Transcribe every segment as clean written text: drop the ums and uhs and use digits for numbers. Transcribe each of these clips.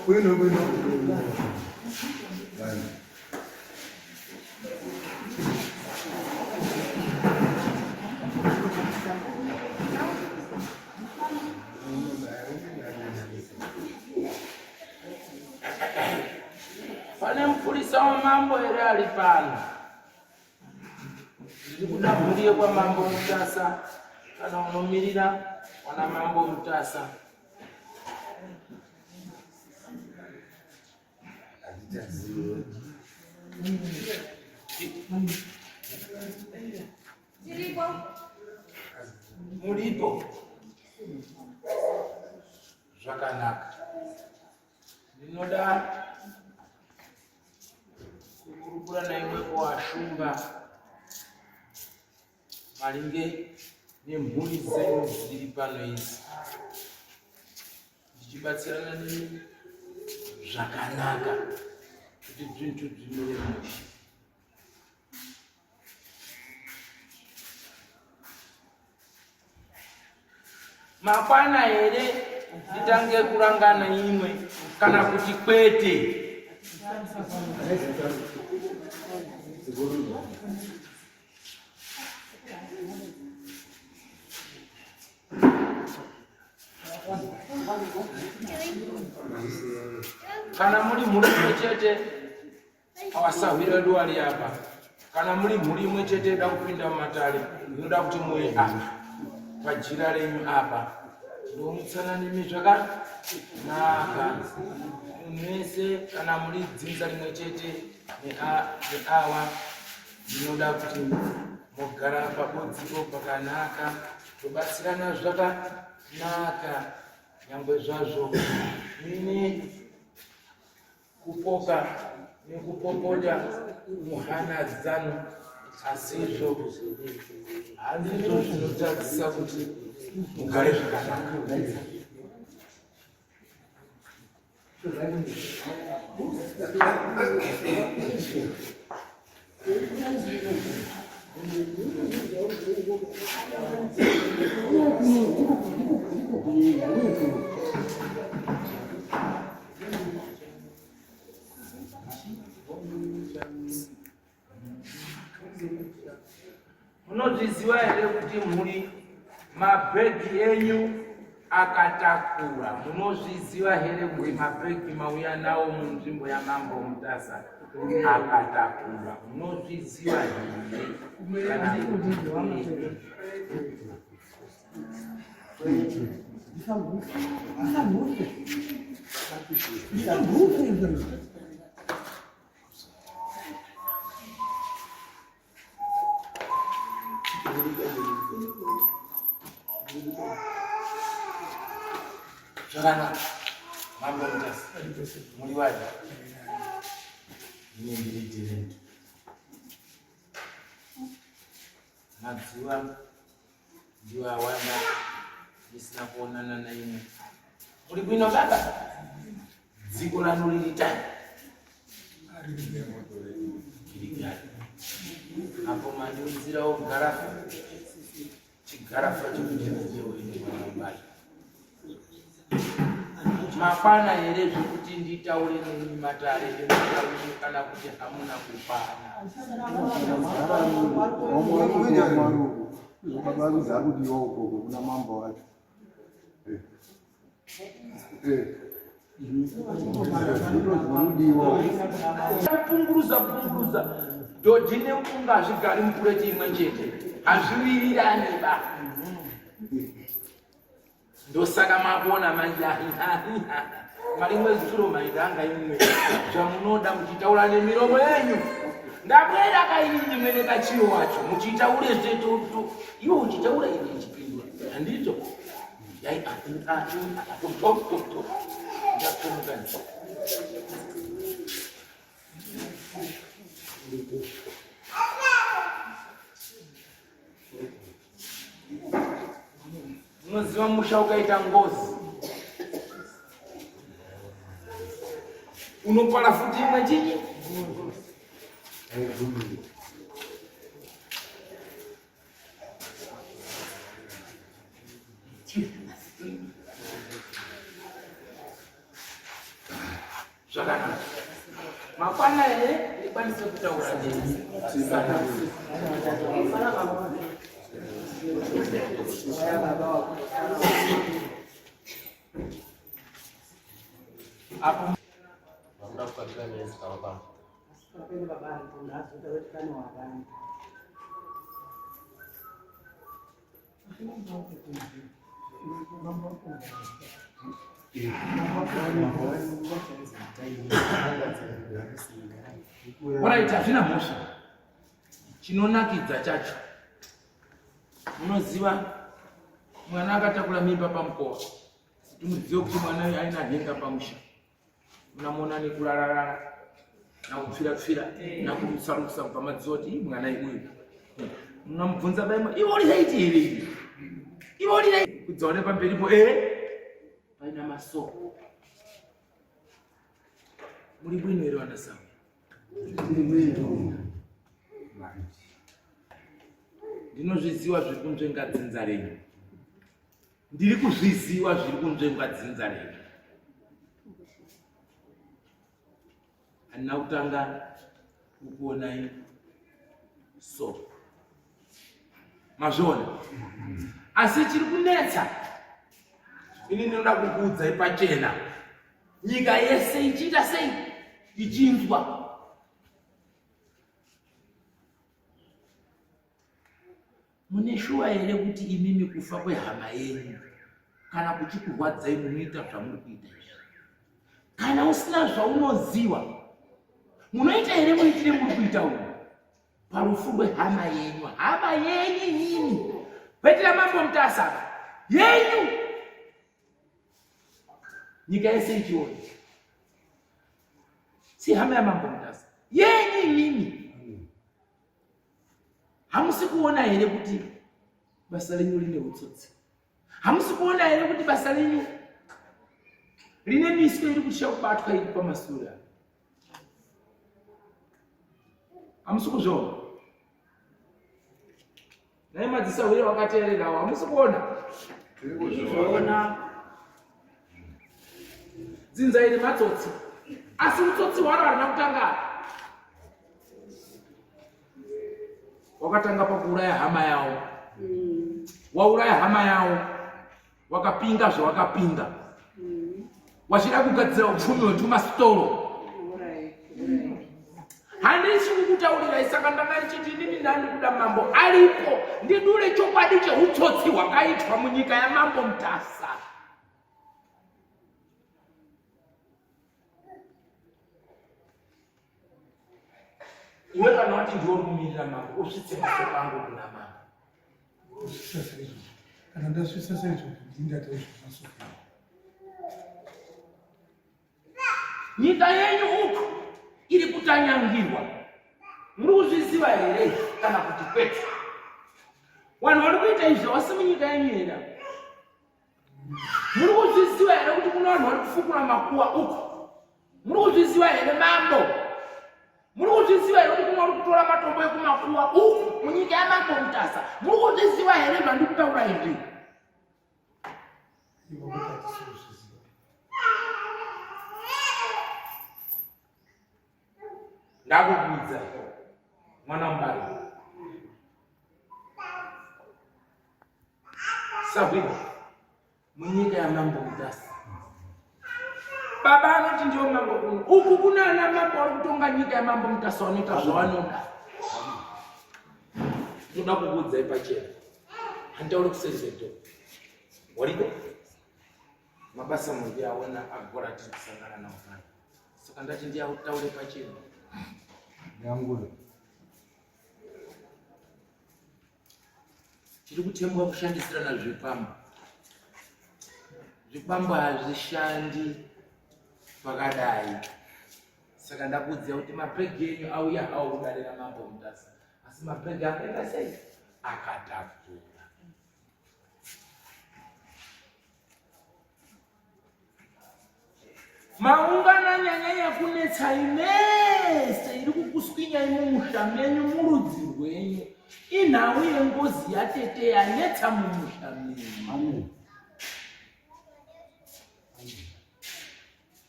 Bwino bwino. Pane mupurisa wamambo here ari pano? Ndiri kuda mhuri yekwamambo Mutasa kana unomirira wana mambo Mutasa. Tiripo. Muripo. Zvakanaka. Ndinoda kukurukura naimwe kuwashumba maringe nemhuri dzenyu dziri pano idzi ndichibatsirana nemi zvakanaka kuti zvinhu zvimire mushe. Makwana here nditange kurangana imwe kana kuti kwete? Kana muri mhuri imwe chete awasahwira wedu wari apa kana muri mhuri imwe chete ida kupinda mumatare ndinoda kuti muye apa pajira renyu apa ndomutsana nemi zvakanaka munhu wese kana muri dzinza rimwe chete neawa ndinoda kuti mugara pabodziko pakanaka tobatsirana zvakanaka nyangwe zvazvo mine kupoka nekupopota muhana dzanu asizvo handizvo zvinotadzisa kuti mugare zvakanaka. Munozviziva here kuti mhuri mabhegi enyu akatakura? Munozviziva here kuti mabhegi mauya nawo munzvimbo yamambo Mutasa akatakura? Munozviziva here kana kuti Zvakanaka. Mambo Mutasa. Muri wadi. Ini ndiri direct. Mazuva ndiwo awanda ndisina kuonana naimwe. Muri bwino baba? Dziko ranu riri tani? Riri Apo mandiunzirawo garafa, chigarafa chekuti ndiyewo ine mwana Makwana here zvekuti nditaure nemi matare emutaure kana kuti hamuna kukwana? Baba kudiwa ukoko kuna mambo wacho. Kupunguruza punguruza dhodhi nempunga hazvigari mupureti imwe chete, hazviwirirani ba. Ndosaka makuona manje marimwe zuro maita anga imwe zvamunoda muchitaura nemiromo yenyu ndabwera kainini mwene kachiro wacho muchitaure zvetoto iwe uchitaura ini ndichipindura handizvo yai ndatomuka Unoziva musha ukaita ngozi unopara futi imwe chinyi Zvakanaka. Makwana here ndikwanise kutaura nemi? Apo Alright, hazvina mhosva. Chinonakidza chacho munoziva mwana akatakura mimba pamukova timuzive kuti mwana uyu aina nhenga pamusha munamuona nekurararara nakupfira pfira nakurutsa rutsa kubva madziwa kuti mwana uyu munamubvunza baimwe iwe uri haiti here iyi iwe uri haiti kudzaone pamberipo e paina masoko muri bwino here vanasamu ndinozviziva zviri kunzvenga dzinza renyu Ndiri kuzviziva zviri kunzvengwa dzinza redu. Handina kutanga kukuonai so. Mazviona? Asi chiri kunetsa ini ndinoda kukuudzai pachena. Nyika yese ichiita sei? Ichinzwa. Mune shuwa here kuti imimi kufa kwehama yenyu kana kuchikurwadzai munoita zvamuri kuita izvi? Kana usina zvaunoziva munoita here muitire muri kuita uyu parufu rwehama yenyu, hama yenyu imimi, kwete yamambo Mutasa yenyu, nyika yese ichiona si hama yamambo Mutasa yenyu imimi. Hamusi kuona here kuti basa renyu rine utsotsi? Hamusi kuona here kuti basa renyu rine miswe iri kutya kubatwa iri pamasure? Hamusi kuzviona? Nhai madzisahwira wakateererawo, hamusi kuona? Tiri kuzviona. Dzinza iri matsotsi, asi utsotsi hwaro harina kutanga. Wakatanga pakuuraya hama yawo. Wauraya hama yawo, wakapinga zvawakapinga, wachida kugadzira upfumi hwetumasitoro. Handisi kukutaurirai, saka ndanga ndichiti inini ndani kuda mambo aripo ndidure chokwadi cheutsotsi hwakaitwa munyika yamambo Mutasa. Iwe kana wati ndiwe uri kumirira mambo, usvitse mashoko angu kuna mambo. Kusvitsa saizvozvo. Kana ndasvitsa saizvozvo, ndini ndataura mashoko angu. Nyika yenyu uku iri kutanyangirwa. Muri kuzviziva here kana kuti kwete? Vanhu vari kuita izvi havasi munyika yenyu here? Muri kuzviziva here kuti kuna vanhu vari kufukura makuwa uku? Muri kuzviziva here mambo? Muri kuzviziva here kuti kuna vari kutora matombo ekumakuwa uku munyika yamambo Mutasa? Muri kuzviziva here zvandiri kutaura izvi? Ivo kuti hatisi kuzviziva. Ndakukuudza mwana mubari. Sahwira munyika yamambo Mutasa. Baba anoti ndiwo mambo kuno. Uku kuna ana mambo vari kutonga nyika yamambo Mutasa vanoita zvavanoda. Ndoda kukuudzai pachena. Handitauri kusezvedo. Wariko? Mabasa mundiaona agora tiri kusangana nawo pano. Saka ndati ndiyautaure pachena. Yangura. Tiri kutemwa kushandisirana zvikwambo. Zvikwambo hazvishandi pakadai. Saka ndakuudzira kuti mabhegi enyu auya hawo kudare ramambo Mutasa. Asi mabhegi akaita sei? Akatakura. Maungana nyanya yakunetsai mese iri kukuswinyai mumusha menyu murudzi rwenyu inhau yengozi yatete yanetsa mumusha menyu.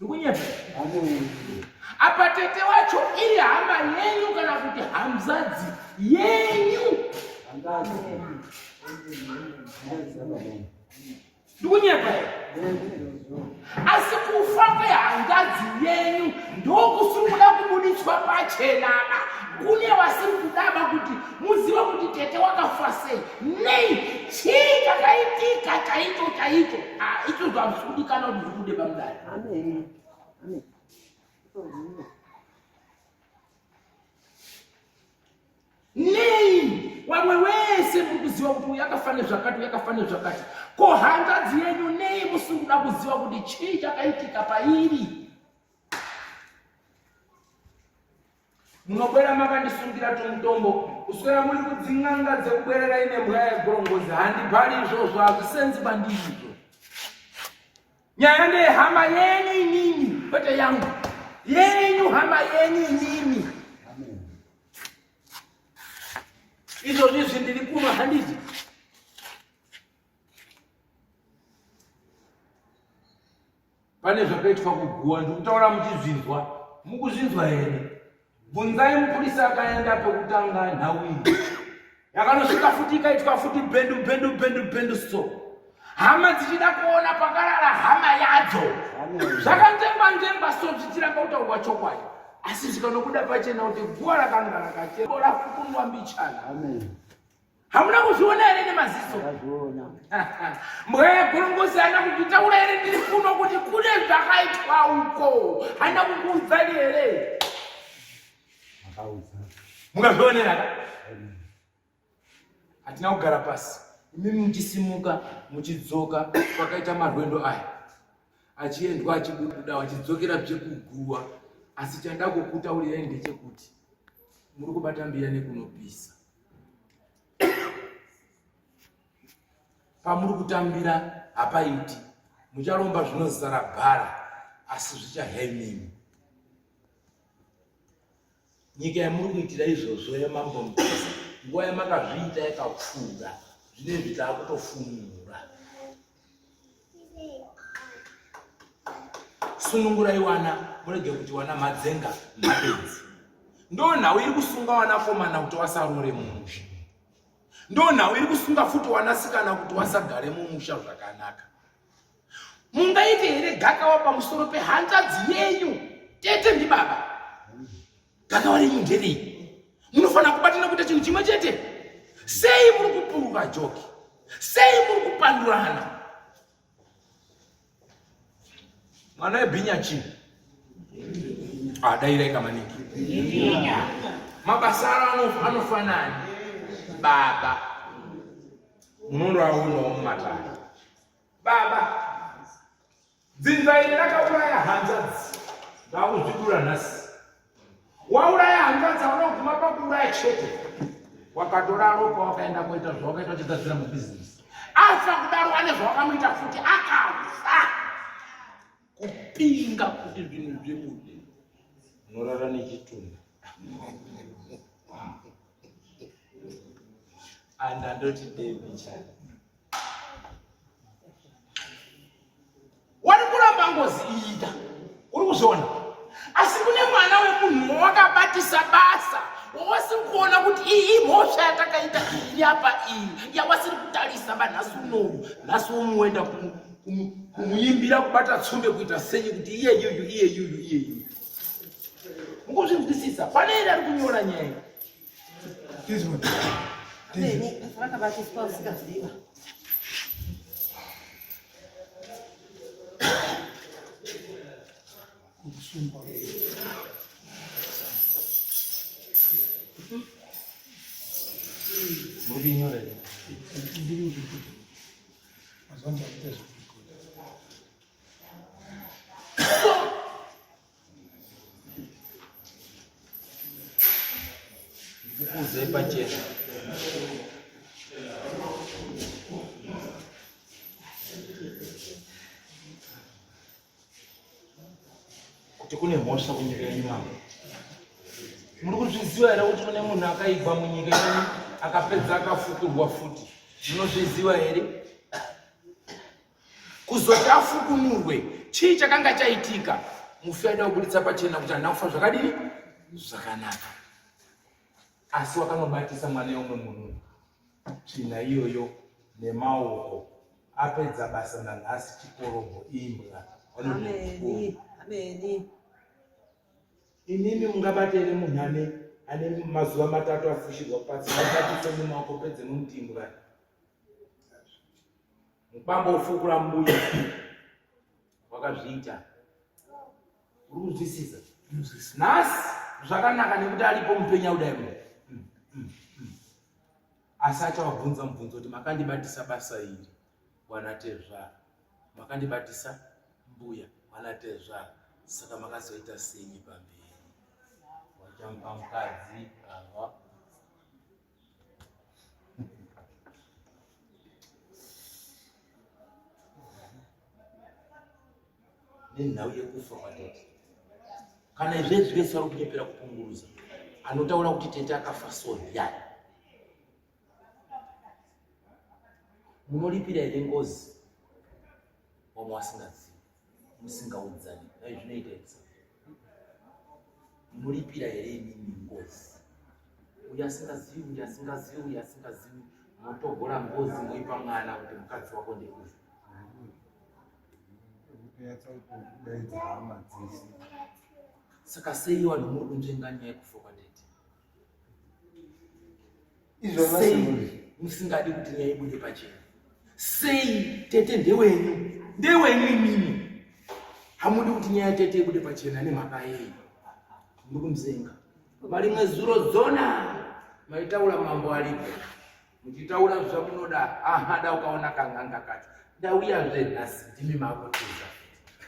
Ndikunyepa. Apa tete wacho iri hama yenyu kana kuti hamzadzi yenyu. Ndikunyepa here? Asi kufa kwehanzvadzi yenyu ndokusiri kuda kubuditswa pachenaba. Kune vasiri kudaba kuti muzive kuti tete wakafa sei. Nei? Chii chakaitika chaicho chaicho? Ah, icho hazvisi kudikana kuti zvibude pamudare. Amen. Amen. Nei wamwe wese muri kuziva kuti uyu akafa nezvakati uyu akafa nezvakati ko hanzvadzi yenyu nei musiri kuda kuziva kuti chii chakaitika pairi munobwera makandisungira tumutombo kuswera muri kudzin'anga dzekubwerera ine mbwa yegorongozi handibhali izvozvo hazvisenzi pandiri izvo Nyaya ndeye hama yenyu inini, kwete yangu. Yenyu hama yenyu inini. Izvozvi izvi ndiri kuno handiti. Pane zvakaitwa kuguwa ndikutaura muchizvinzwa. Mukuzvinzwa here? Bvunzai mupurisa akaenda pekutanga nhau iyi. Yakanosvika futi ikaitwa futi bendu bendu bendu bendu so. Hama dzichida kuona pakarara hama yadzo. Zvakanzengwa nzengwa so zvichiramba kutaurwa chokwadi. Asi zvikanobuda pachena kuti guwa rakanga rakachena rafukunwa mbichana. Amen. Hamuna kuzviona here nemaziso? Ndazviona. Mbwa yegorongozi haina kuzvitaura here ndiri kuno kuti kune zvakaitwa uko? Haina kukuudzani here? Makaudza. Mukazvionera ka? Hatina kugara pasi. Imimi muchisimuka muchidzoka kwakaita marwendo aya. Achiendwa achibuda achidzokera zvekuguwa. Asi chanda kukutaurirai ndechekuti muri kubata mbiya nekunopisa. Pamuri kutambira hapaiti, mucharomba zvinozara bhara asi zvichahya imimi. Nyika yamuri kuitira izvozvo yamambo Mutasa, nguva yamakazviita yakapfuura, zvinezvi taakutofumura. Sunungurai wana murege kuti wana madzenga mabenzi. Ndo nhau iri kusunga wanakomana kuti wasarore mumusha. Ndo nhau iri kusunga futi wanasikana kuti wasagare mumusha zvakanaka. Mungaite here gakawa pamusoro pehanzvadzi yenyu? Tete ndibaba. Gakawa renyu nderei? Munofanira kubatana kuita chinhu chimwe chete. Sei muri kupuruka joki? Sei muri kupandurana? Mwana webhinya chii? Ah, dairai kamaningi. Mabasa aro anofanana. Baba. Munondoaonawo mumatare. Baba. Dzinza iri rakauraya hanzvadzi. Ndakuzvidura nhasi. Wauraya hanzvadzi unoguma pakuuraya chete. Wakatora ropa wakaenda koita zvawakaita uchigadzira mubhizinesi. Afa kudaro ane zvawakamuita futi akafa. Kupinga kuti zvinhu zvibude. Unorara nechitunha. Andandoti David chani. Wari kuramba ngozi iyita uri kuzviona asi kune mwana wemunhu wawakabatisa basa wawasiri kuona kuti iyi imhosva yatakaita iyi apa iyi yawasiri kutarisa vanhasi unowu nhasi womuenda kumuimbira kubata tsumbe kuita senyi kuti iye yuyu iye yuyu iye yuyu mukuzvinzwisisa pane ere ari kunyora nyaya Vakabatiswa usikaziva. Kusungwa. Muri kuinyora here? Ndiri kuita. Mazuva ano ndakuita zvekurekodha. Ndikukuudzai pachena. Kuti kune mhosva kunyika yenyu mama. Muri kuzviziva here kuti kune munhu akaibva munyika yenyu akapedza akafukurwa futi? Munozviziva here? Kuzoti afukunurwe, chii chakanga chaitika? Mufi aida kuburitsa pachena kuti handina kufa zvakadini zvakanaka, asi wakanobatisa mwana yeumwe munhu tsvina iyoyo nemaoko apedza basa nanhasi chikorobho imbwa. Ameni. Ameni. Imimi mungabate here munhu ane ane mazuva matatu afushirwa pasi mubatise mumaoko pedze mumuti imbwa. Mukwambo ufukura mbuya wakazviita. Uri kunzwisisa? Nhasi zvakanaka nekuti aripo mupenya kudai munhu. Asi achavabvunza mubvunzo kuti makandibatisa basa iri wanatezvara, makandibatisa mbuya wanatezvara, saka makazoita senyi pamberi? Wachamupa mukadzi ava nenhau yekufa kwatete. Kana izvezvi vese vari kunyepera kupunguruza, anotaura kuti tete akafa so ndiyani? Munoripira here ngozi vamwe vasingazivi, musingaudzani? Dai zvinoita here? Munoripira here imimi ngozi? Uyu asingazivi, uyu asingazivi, uyu asingazivi, motogora ngozi moipa mwana kuti mukadzi wako ndeuyu. Saka sei vanhu muri kunzvenga nyaya yekufa kwatete? Sei musingadi kuti nyaya ibude pachena? Sei tete ndewenyu, ndewenyu imimi, hamudi kuti nyaya tete ibude pachena nemhaka yei? Muri kunzvenga. Marimwe zuro dzona maitaura mambo aripo muchitaura zvamunoda. Aha, da ukaona kanganga kacho ndauyazve nhasi, ndimi makutiza.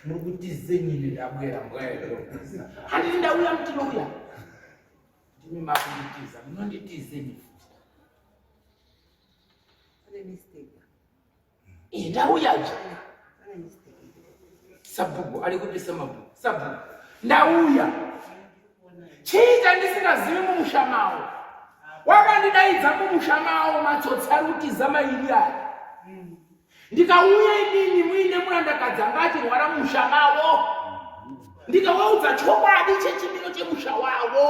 Muri kutize nyini? Ndabwera mbwa yedokuza, handiti ndauya mutinouya, ndimi makunditiza. Munonditize nyi futi? Pane mistake. Ndauyazve. Pane mistake. Sabhuku ari kupisa mabhuku. Sabhuku, ndauya. Chii chandisingazivi mumusha mawo? Wakandidaidza mumusha mawo, matsotsi ari kutiza mairi aya. Ndikauya inini muine murandakadzi anga achirwara mumusha mavo, ndikavaudza chokwadi chechimiro chemusha wavo.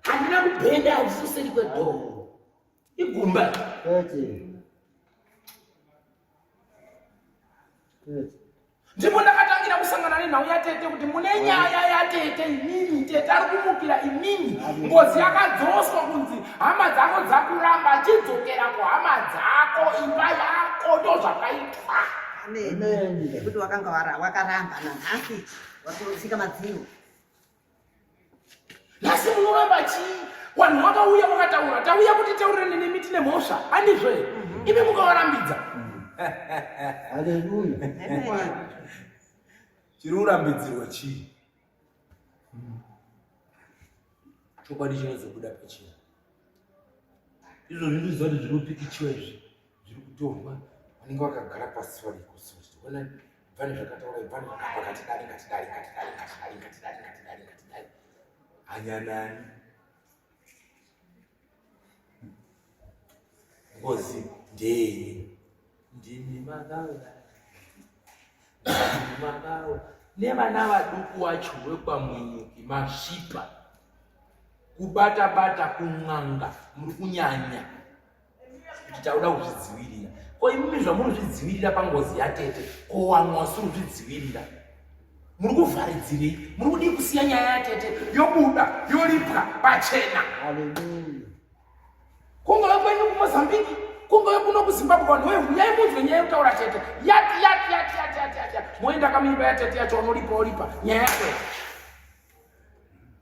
Handina kubhenda, handisoseri kwedhoo, igumba. Ndipo ndakatangira kusangana nenhau yatete kuti mune nyaya yatete imimi, tete ari kumukira imimi. Ngozi yakadzoswa kunzi hama dzako dzakuramba, chidzokera kuhama dzako, imba yako, ndozvakaitwa. Amen. Nekuti wakanga wakaramba, nanhasi watotsika madziro. Nhasi munoramba chii? Vanhu vakauya vakataura, tauya kuti taurirane nemi, tine mhosva, handizvo here? Imi mukavarambidza. Haleluya. Chiri kurambidzirwa chii? Chokwadi chinozobuda pachena. Izvo zvinoziva kuti zviri kupikichiwa izvi, zviri kutorwa, vanenge vakagara pasi variko ona pane zvakataura, pane zvakapa, ngatidari, ngatidari, ngatidari, ngatidari, ngatidari, ngatidari, ngatidari. Hanyanani ngozi ndeyenyu, ndimi makaura, ndimi makaura nevana vaduku wacho wekwaMunyuki masvipa kubata bata kun'anga, muri kunyanya kuti tauda kuzvidzivirira. Ko imimi zvamuri kuzvidzivirira pangozi yatete, ko wamwe wasiri kuzvidzivirira muri kuvharidzirei? Muri kudii kusiya nyaya yatete yobuda yoripwa pachena? Kungave kwenyu kuMozambique, kungave kuno kuZimbabwe, vanhu wehuyai munzwe nyaya yekutaura tete yati yati yati yati yati yati, moenda kamuimba yatete yacho, unoripa oripa nyaya yatete.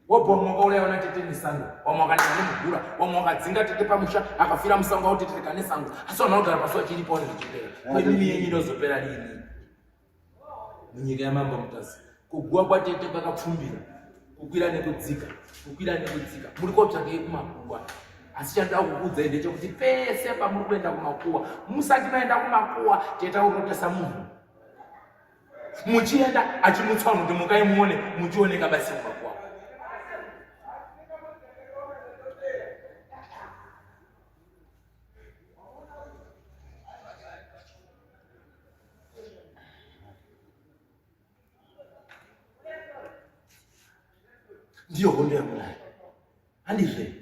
Wobva vamwe wakauraya vana tete nesango, vamwe wakananga nemugura, vamwe wakadzinga tete pamusha akafira musango, autetereka nesango, asi vanhu vanogara pasi vachiripa wane zvichipera. Kwemimi yenyu inozopera rini munyika yamambo Mutasa? Kuguwa kwatete kwakapfumbira, kukwira nekudzika, kukwira nekudzika, muri kotsvakei kumakuwa? Asi chandoda kukuudzai ndechekuti pese pamuri kuenda kumakuwa, musati maenda kumakuwa, tete aurotesa munhu muchienda achimutsa vanhu kuti mukai muone, muchioneka basi kumakuwa. Ndiyo hondo yamunayo. Handizve?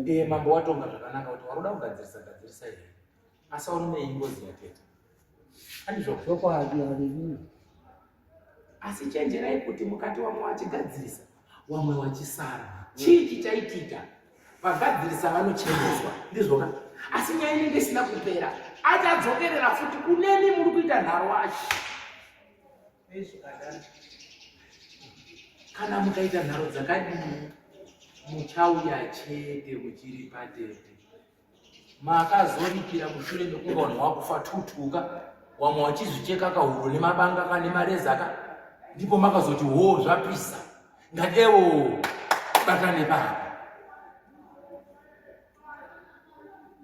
Eh, mambo watonga zvakanaka kuti waroda kugadzirisa gadzirisa here. Asi warume ingozi yatete. Handizvo? Chokwadi, haleluya. Asi chenjerai kuti mukati wamwe wachigadzirisa, wamwe wachisara. Chii chichaitika? Vagadzirisa vanocheneswa, ndizvo ka? Asi nyaya inenge isina kupera. Achadzokerera futi kunemi muri kuita nharo acho. Kana mukaita nharo dzakadii, muchauya chete muchiripa tete. Makazoripira mushure mekunge vanhu vakufa tutuka, wamwe wachizvicheka kahuro nemabanga ka nemareza ka, ndipo makazoti hoo zvapisa, ngadewo batane papa.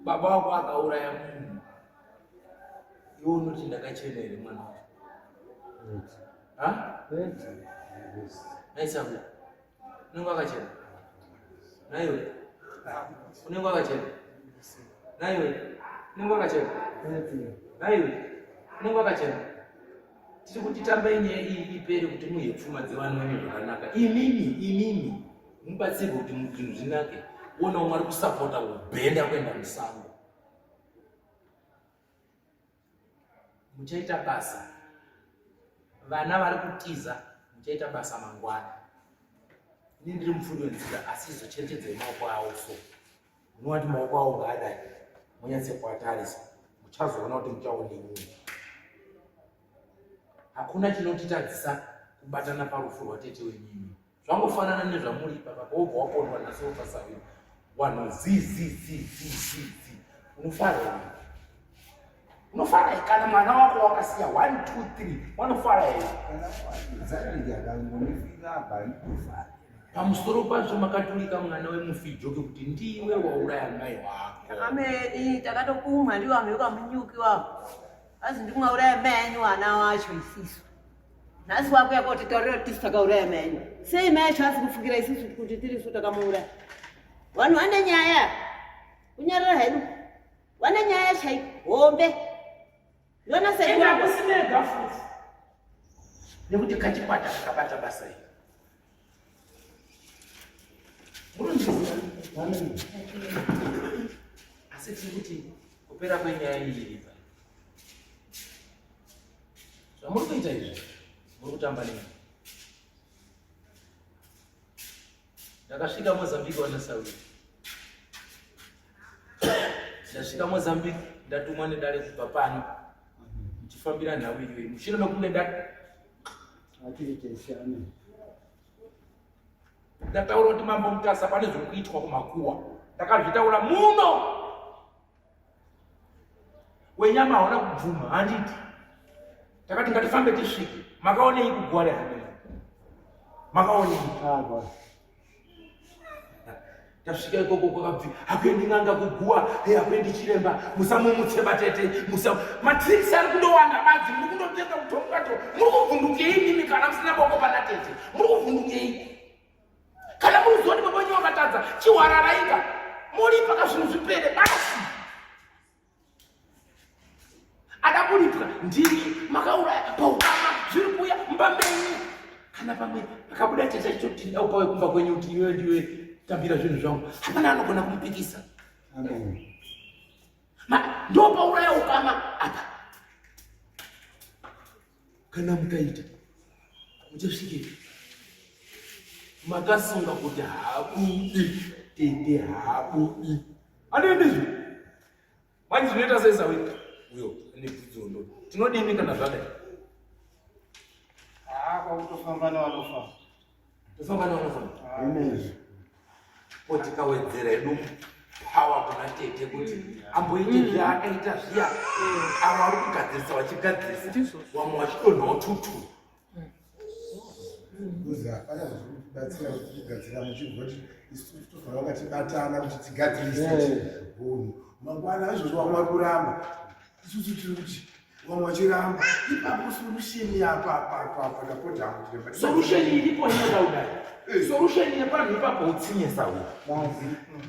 Baba wako akauraya munhu, iwe unoti ndakachena here mwana wacho? Ha? Naisabu, unenge wakachena? Naiwe, unenge wakachena? Naiwe, unenge wakachena? Naiwe, unenge wakachena? Tiri kuti tambai nyaya iyi ipere kuti muhe pfuma dzevanhu venyu zvakanaka. Imimi, imimi mubatsirwe kuti zvinhu zvinake. Wona umwe ari kusapota kubhenda kuenda musango. Muchaita basa. Vana vari kutiza muchaita basa mangwana. Ini ndiri mupfuri wenzira asi izocherechedzai maoko awo so. Munowati maoko awo ngaadai munyatse kuatarisa muchazoona kuti muchaonei. Hakuna chinotitadzisa kubatana parufu rwatete wenyimi. Zvangofanana nezvamuri ipapa paubva wapondwa nhasi wofa saviri. Wanhu zi zi zi zi zi zi. Unofara here? Unofara here? Kana mwana wako wakasiya 1 2 3 wanofara here? Pamusoro pazvo makaturika mwana wemufi joke kuti ndiwe wauraya mai wako. Ameni takatokumwa ndiwo amwe kamunyuki wavo. Azi ndimwauraya mai enyu ana wacho isisu. Nhasi wakuya kotitaurira kuti tisu takauraya mai enyu. Sei mai acho asi kufungira isusu kuti tirisu takamuuraya? Vanhu vane nyaya. Kunyarara hedu. Vane nyaya chaiko hombe. Yona sei Enda kusinega futi. Nekuti kachikwata kakabata basa iri. Munondiziva? Asi tiri kuti kupera kwenyaya iyi iripa. Zvamuri kuita izvi, muri kutamba neni. Ndakasvika Mozambique wanaSaudi. Ndasvika Mozambique ndatumwa nedare kubva pano ndichifambira nhau iyoyi mushure mekunge ndataura kuti Mambo Mutasa pane zviri kuitwa kumakuwa. Ndakazvitaura muno. Wenyama hauna kubvuma handiti? Takati ngatifambe tisvike. Makaonei kuguwa rehamera? Makaonei? Tasvika ikoko kwakabvi hakuendi n'anga kuguwa, hey, hakuendi chiremba, musamumutse batete, musa matricks ari kundowanda badzi, muri kundotenga kutongato, muri kuvhundukei imimi kana musina boko pana tete, muri kuvhundukei? Kana muri kuziva kuti baba wenyu wakatadza, chihwararaika, moripa ka zvinhu zvipere basi. Ada kuripwa ndimi makauraya paukama zviri kuuya mumba menyu. Kana pamwe pakabuda tete achitoti ndida kupa wekumba kwenyu kuti iwewe ndiwe tambira zvinhu zvangu, hapana anogona kumupikisa. Ndo pauraya ukama apa. Kana mukaita muchasvikepi? Makasunga kuti haabudi tete haabudi. Andizvo. Manje zvinoita sei sawita? Uyo ane bvudzondo. Tinodini kana zvadai? Ah, kwakutofamba nevanofamba. Tofamba nevanofamba. Amen. Ko tikawedzera hedu power kuna tete kuti amboite zvaakaita zviya. Avo vari kugadzirisa vachigadzirisa. Vamwe vachidonhawo tutu. Kuzi hapana zvinotibatsira kuti kugadzira muchibva kuti isu tofanira kunga tibatana kuti tigadzirise hunhu. Mangwana izvozvo vamwe vari kuramba. Isusu tiri kuti vamwe vachiramba. Ipapo solution apa apa apa apa ndapota hangu chiremba. Solution iripo inoda kudai. Solution yepanhu ipapo utsinye sawe.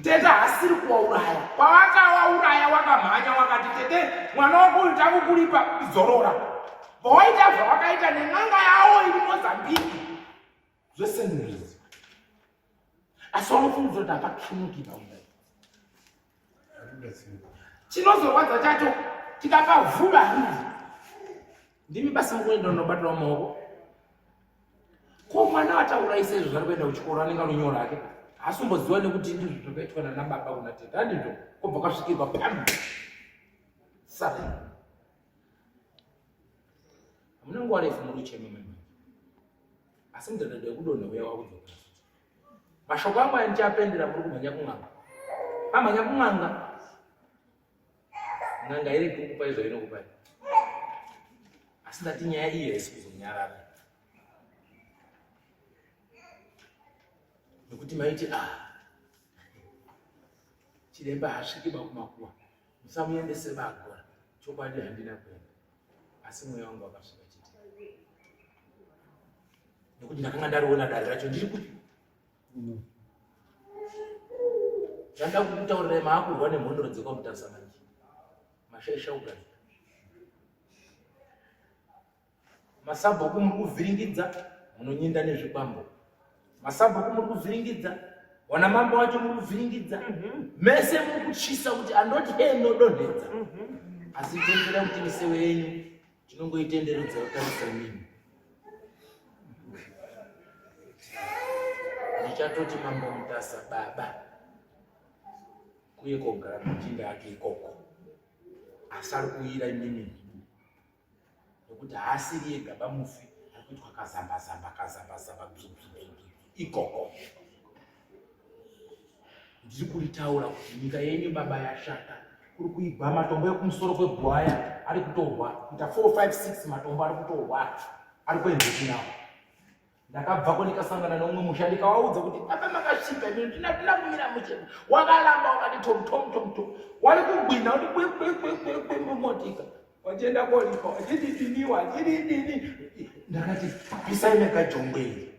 Tete haasiri kuwauraya. Pawakawauraya wakamhanya wakati tete mwana wako uyu takukulipa zorora. Vawaita zvawakaita nen'anga yawo iri Mozambique. Zvese ndinozviziva. Asi wanofungidzira kuti hapakenuki paumbai. Chinozorwadza chacho tikapavhura riri. Ndimi basa mukuenda unobatira maoko. Ko mwana watauraisa izvo zvari kuenda kuchikoro anenge anonyora hake. Haasomboziva nekuti ndizvo zvakaitwa nana baba kuna tete. Handizvo kobva kwasvikirwa pam. Sare. Hamuna nguva refu muri kuchema mai manje. Asi mudhadhadha wekudonha uya wakudzoka. Mashoko angu aya ndichapendera muri kumhanya kun'anga. Mamhanya kun'anga. N'anga iri kukupai zvainokupai. Asi ndati nyaya iyi haisi kuzonyarara. Nekuti maiti ah chiremba haasviki bakumakuwa musamuendese bagora chokwadi handina kuenda asi mweya wangu wakasvika chete nekuti ndakanga ndariona dare racho ndiri kupi zvanda kukutaurirai maakurwa nemhondoro dzekwaMutasa manje mashaisha kugarika Masabhuku muri kuvhiringidza munonyinda nezvikwambo. Masabhuku muri kuvhiringidza wana mambo wacho muri kuvhiringidza mhm. mese muri kutyisa kuti andoti he ndodonhedza mhm. asi tendera kuti misewe yenyu tinongoitenderedza kutarisa mimi ndichatoti mambo Mutasa baba kuye kogara machinda ake ikoko asi ari kuuyira imimi nekuti haasiri ega bamufi ari kuitwa kazambazamba kazambazamba ikoko ndiri kuritaura kuti nyika yenyu baba yashata kuri kuigwa matombo ekumusoro kwegwaya ari kutorwa kuita 4 5 6 matombo ari kutorwa ari kuendepi nawo Ndakabvako ndikasangana neumwe musha ndikawaudza kuti baba makasvipa imi ndina ndina kumira muchena wakaramba wakati tom tom tom tom wari kugwina kuti kwe kwe kwe kwe kwe mumotika wachienda koripa wachiti dini wachiti dini ndakati pisai mega jongwe iri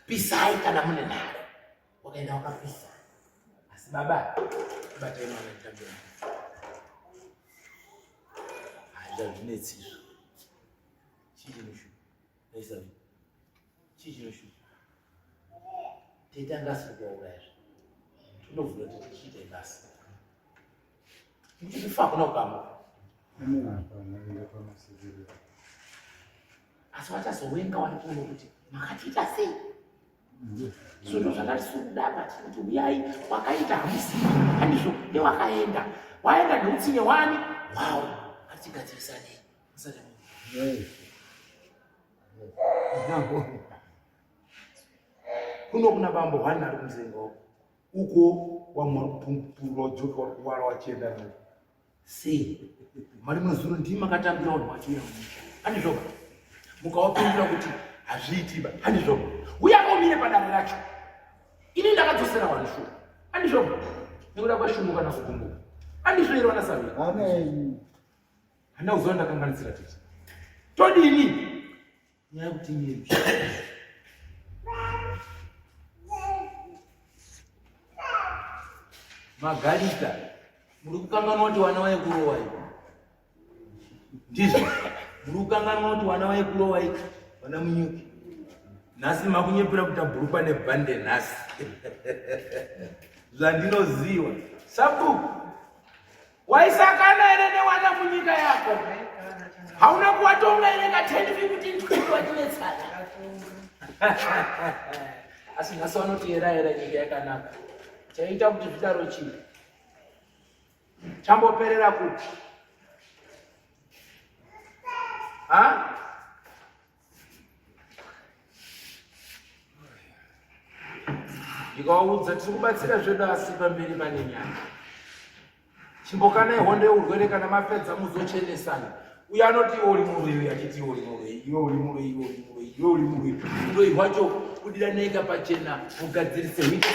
pisai kana mune nharo wakaenda wakapisa asi baba batai mwana nditambe hazvinetsi izvo Chii chinoshupa? Naisa chii chinoshupa? Tete anga asiri kuvauraya zve. Tondovhura tete chiita ibasa. Nekuti kufa hakuna kukama. Asi vachazowenga wari kuno kuti makatiita sei? So ndo zvakati siri apa tiri kuti uyai wakaita hamusi handizvo newakaenda waenda neutsinye wani wawo ngatigadzirisanei. Kuno kuna bambo hwani ari kunzenga uko. Uko wamwe vari kupupurwa udzoke vari kuwara wachienda navo. Sei? Marimwe zuro ndimi makatambira vanhu vachiuya mumusha. Handizvoba. Mukawapindura kuti hazviitiba. Handizvoba. Uya umire padare racho. Ini ndakadzosera vanhu shuwa. Handizvoba. Nekuda kweshungu kana kugumbuka. Handizvo here vana Savira? Amen. Handina kuziva ndakanganisira tete. Todini? Nyaya yekuti nyeri. Magarika, muri kukanganwa kuti wana waikurowa iwe. Ndizvo. Muri kukanganwa kuti wana waikurowa iwe. Wana munyuki. Nhasi makunyepera kuita bhurukwa nebhande nhasi. Zvandinoziwa. Sabhuku. Waisakana here newana munyika yako? Hauna kuwatonga here ka 10 15 20 wachinetsana? Asi nhasi vanoti era era nyika yakanaka. Chaita kuti zvidaro chii? Chamboperera kupi? Ha? Ndikawaudza tiri kubatsira zvedu asi pamberi pane nyaya. Chimbokanai hondo yeurwere kana mapedza muzochenesana. Uyo anoti iwe uri muroyi uyo achiti iwe uri muroyi iwe uri muroyi iwe uri muroyi iwe uri muroyi. Uroyi hwacho budiraneka pachena mugadzirise huite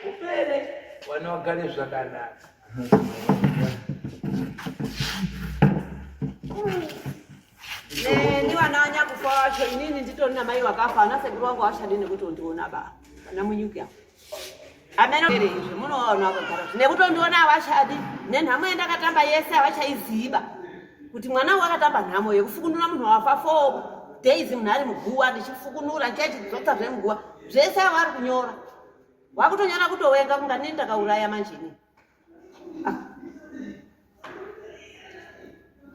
upere vana vagare zvakanaka. Neni vana vanyakufa vacho inini nditori namai vakafa ana sekuru vangu havachadi nekutondiona ba vana munyuki ava amene izvi munovaona vakagara nekutondiona havachadi nenhamo yandakatamba yese havachaiziva kuti mwana wangu akatamba nhamo yekufukunura munhu wafa fo. days munhu ari muguwa ndichifukunura ndichachidzosa zvemuguwa zvese avo ari kunyora wakutonyora kutowenga kunga nini ndakauraya manje inini. Ah.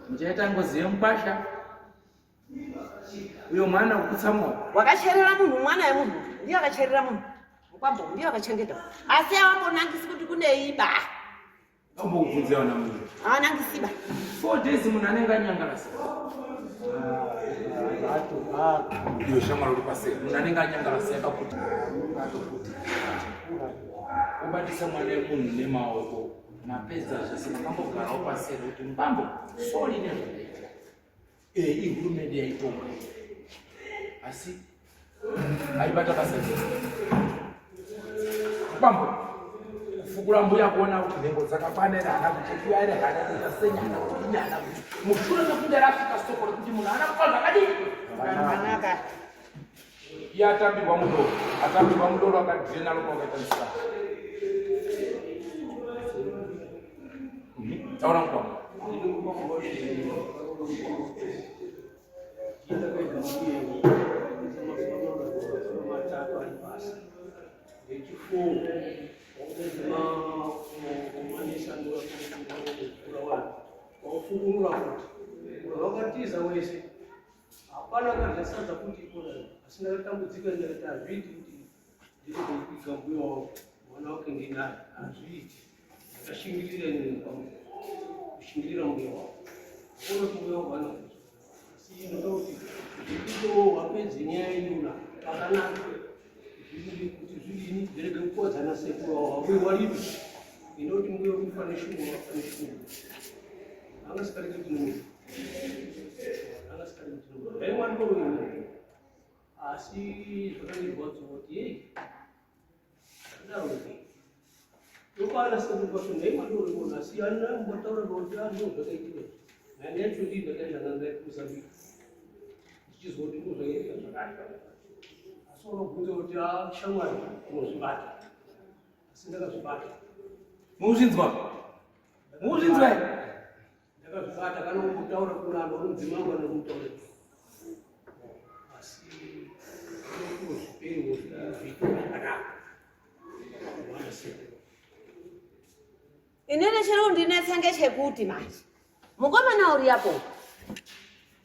Muchaita ngozi yemukwasha uyo mwana kutsamwa wakacherera munhu mwana yemunhu ndiye akacherera munhu mukwambo ndiye akachengeta asi awambonangisi kuti kune iba ambokubvunzira vana munhu awanangisi ba 4 days munhu anenge anyangarasa iyo shamwari uri paseri munhu anenge anyangarasa yakaputa obatisa mwana wemunhu nemaoko mapedza zvese makambogarawo paseri kuti mbambo sori nezvakaita Eh, ihurumende yaitonga asi aibata basa iri kwambo kufukura mbuya kuona kuti nhengo dzakakwana here hana kuchekiwa here hana kuita senya hana kudini hana kuti mushure mekunge rasvika soko rekuti munhu haana kufa zvakadii zvakanaka iye atambirwa mudoro atambirwa mudoro akadhirena ropa wakaita musika mhm. taura mukwambo Wafukunura kuti wakatiza wese Hapana akadya sadza kuti ikona asi ndakatambudzika ndikati hazviiti kuti ndiri kuiga mbuya wangu mwana wake ndinaye hazviiti ndakashingirira inini kushingirira mbuya wangu ona kuti mbuya wangu ana asi inoda kuti ndikutowo wapedze nyaya iyona pakanaka kuti zvidini zvirege kukodzana sekuru wavo mbuya walipi inoti mbuya kufa neshungu wafa neshungu angasikadiki kunomuka asi zvakandirwadza kuti yei zvakadaro nei ndokwana sekuru kwacho nhai mandorikuona asi anina mbotaura kuti ando zvakaitika nyaya yacho ndii ndakaenda n'anga yekumozambique ndichizwa kuti ndo zvakaitika zvakati asi unobvunza kuti shamwari unozvibata asi ndakazvibata muzvinzwa muzvinzwa Ndakazvibata kana kumbotaura kuna anhu anomudzimai wangu anokumutaurira. Asi zviperiwo zviito zvakanaka. Mwana sekuru. Inini chiri kundinetsa ngechekuti manje mukomana uri apo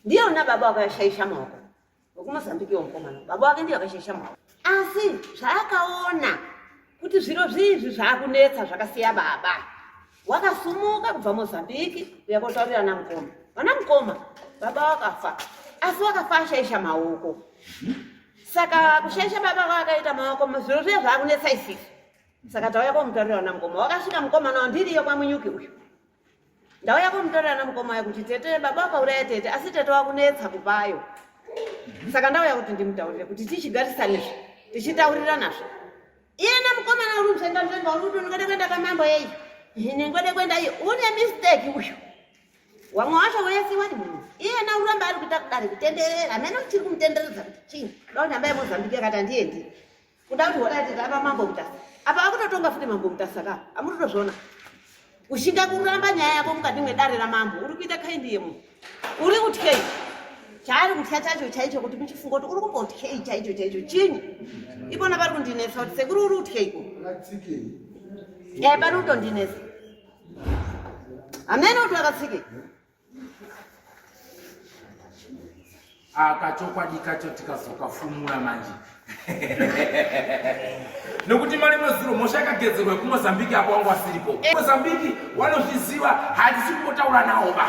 ndiye una baba wakashaisha maoko wekumozambique wemukomana baba wake ndiye akashaisha maoko asi zvaakaona kuti zviro zviizvi zvaakunetsa zvakasiya baba wakasumuka kubva mozambique kuya kotaurira ana mukoma vana mukoma baba wakafa asi wakafa ashaisha maoko saka kushaisha baba kwaakaita maoko zviro zviye zvaakunetsa isisu saka tauya komutaurira vana mukoma wakasvika mukomana wandiriyo kwamunyuki uyu ndauya komutorera namukoma uya kuti tete baba wakauraya tete asi tete wakunetsa kupayo saka ndauya kuti ndimutaurire kuti tichigarisanezve tichitauriranazve iyena mukomana uri nzvenga nzvenga uri kuti ndingade kuenda kwamambo yeyi ndingade kuenda iyo une mistake uyu wamwe wacho wese wari munhu iyena uramba ari kuita kudari kutenderera hamene uchiri kumutenderedza kuti chii kuda kuti hamba yemozambiki akati handiendi kuda kuti hoda tete apa mambo mutasa apa akutotonga futi mambo mutasa ka amutotozviona kushinga kuramba nyaya yako mukati mwedare ramambo uri kuita kaindi yemu uri kutyei chaari kutya chacho chaicho kuti muchifunga kuti uri kumbotyei chaicho chaicho chinyi ipona pari kundinetsa kuti sekuru uri kutyeiko e pari kutondinetsa hamene kuti wakatsikei Aka chokwadi kacho tikazokafumura manje nekuti marimwe zuro mhosva yakagezerwa kumozambiki apo wangu asiripo eh. Mozambiki wanozviziva hatisi kumbotaura nawo ba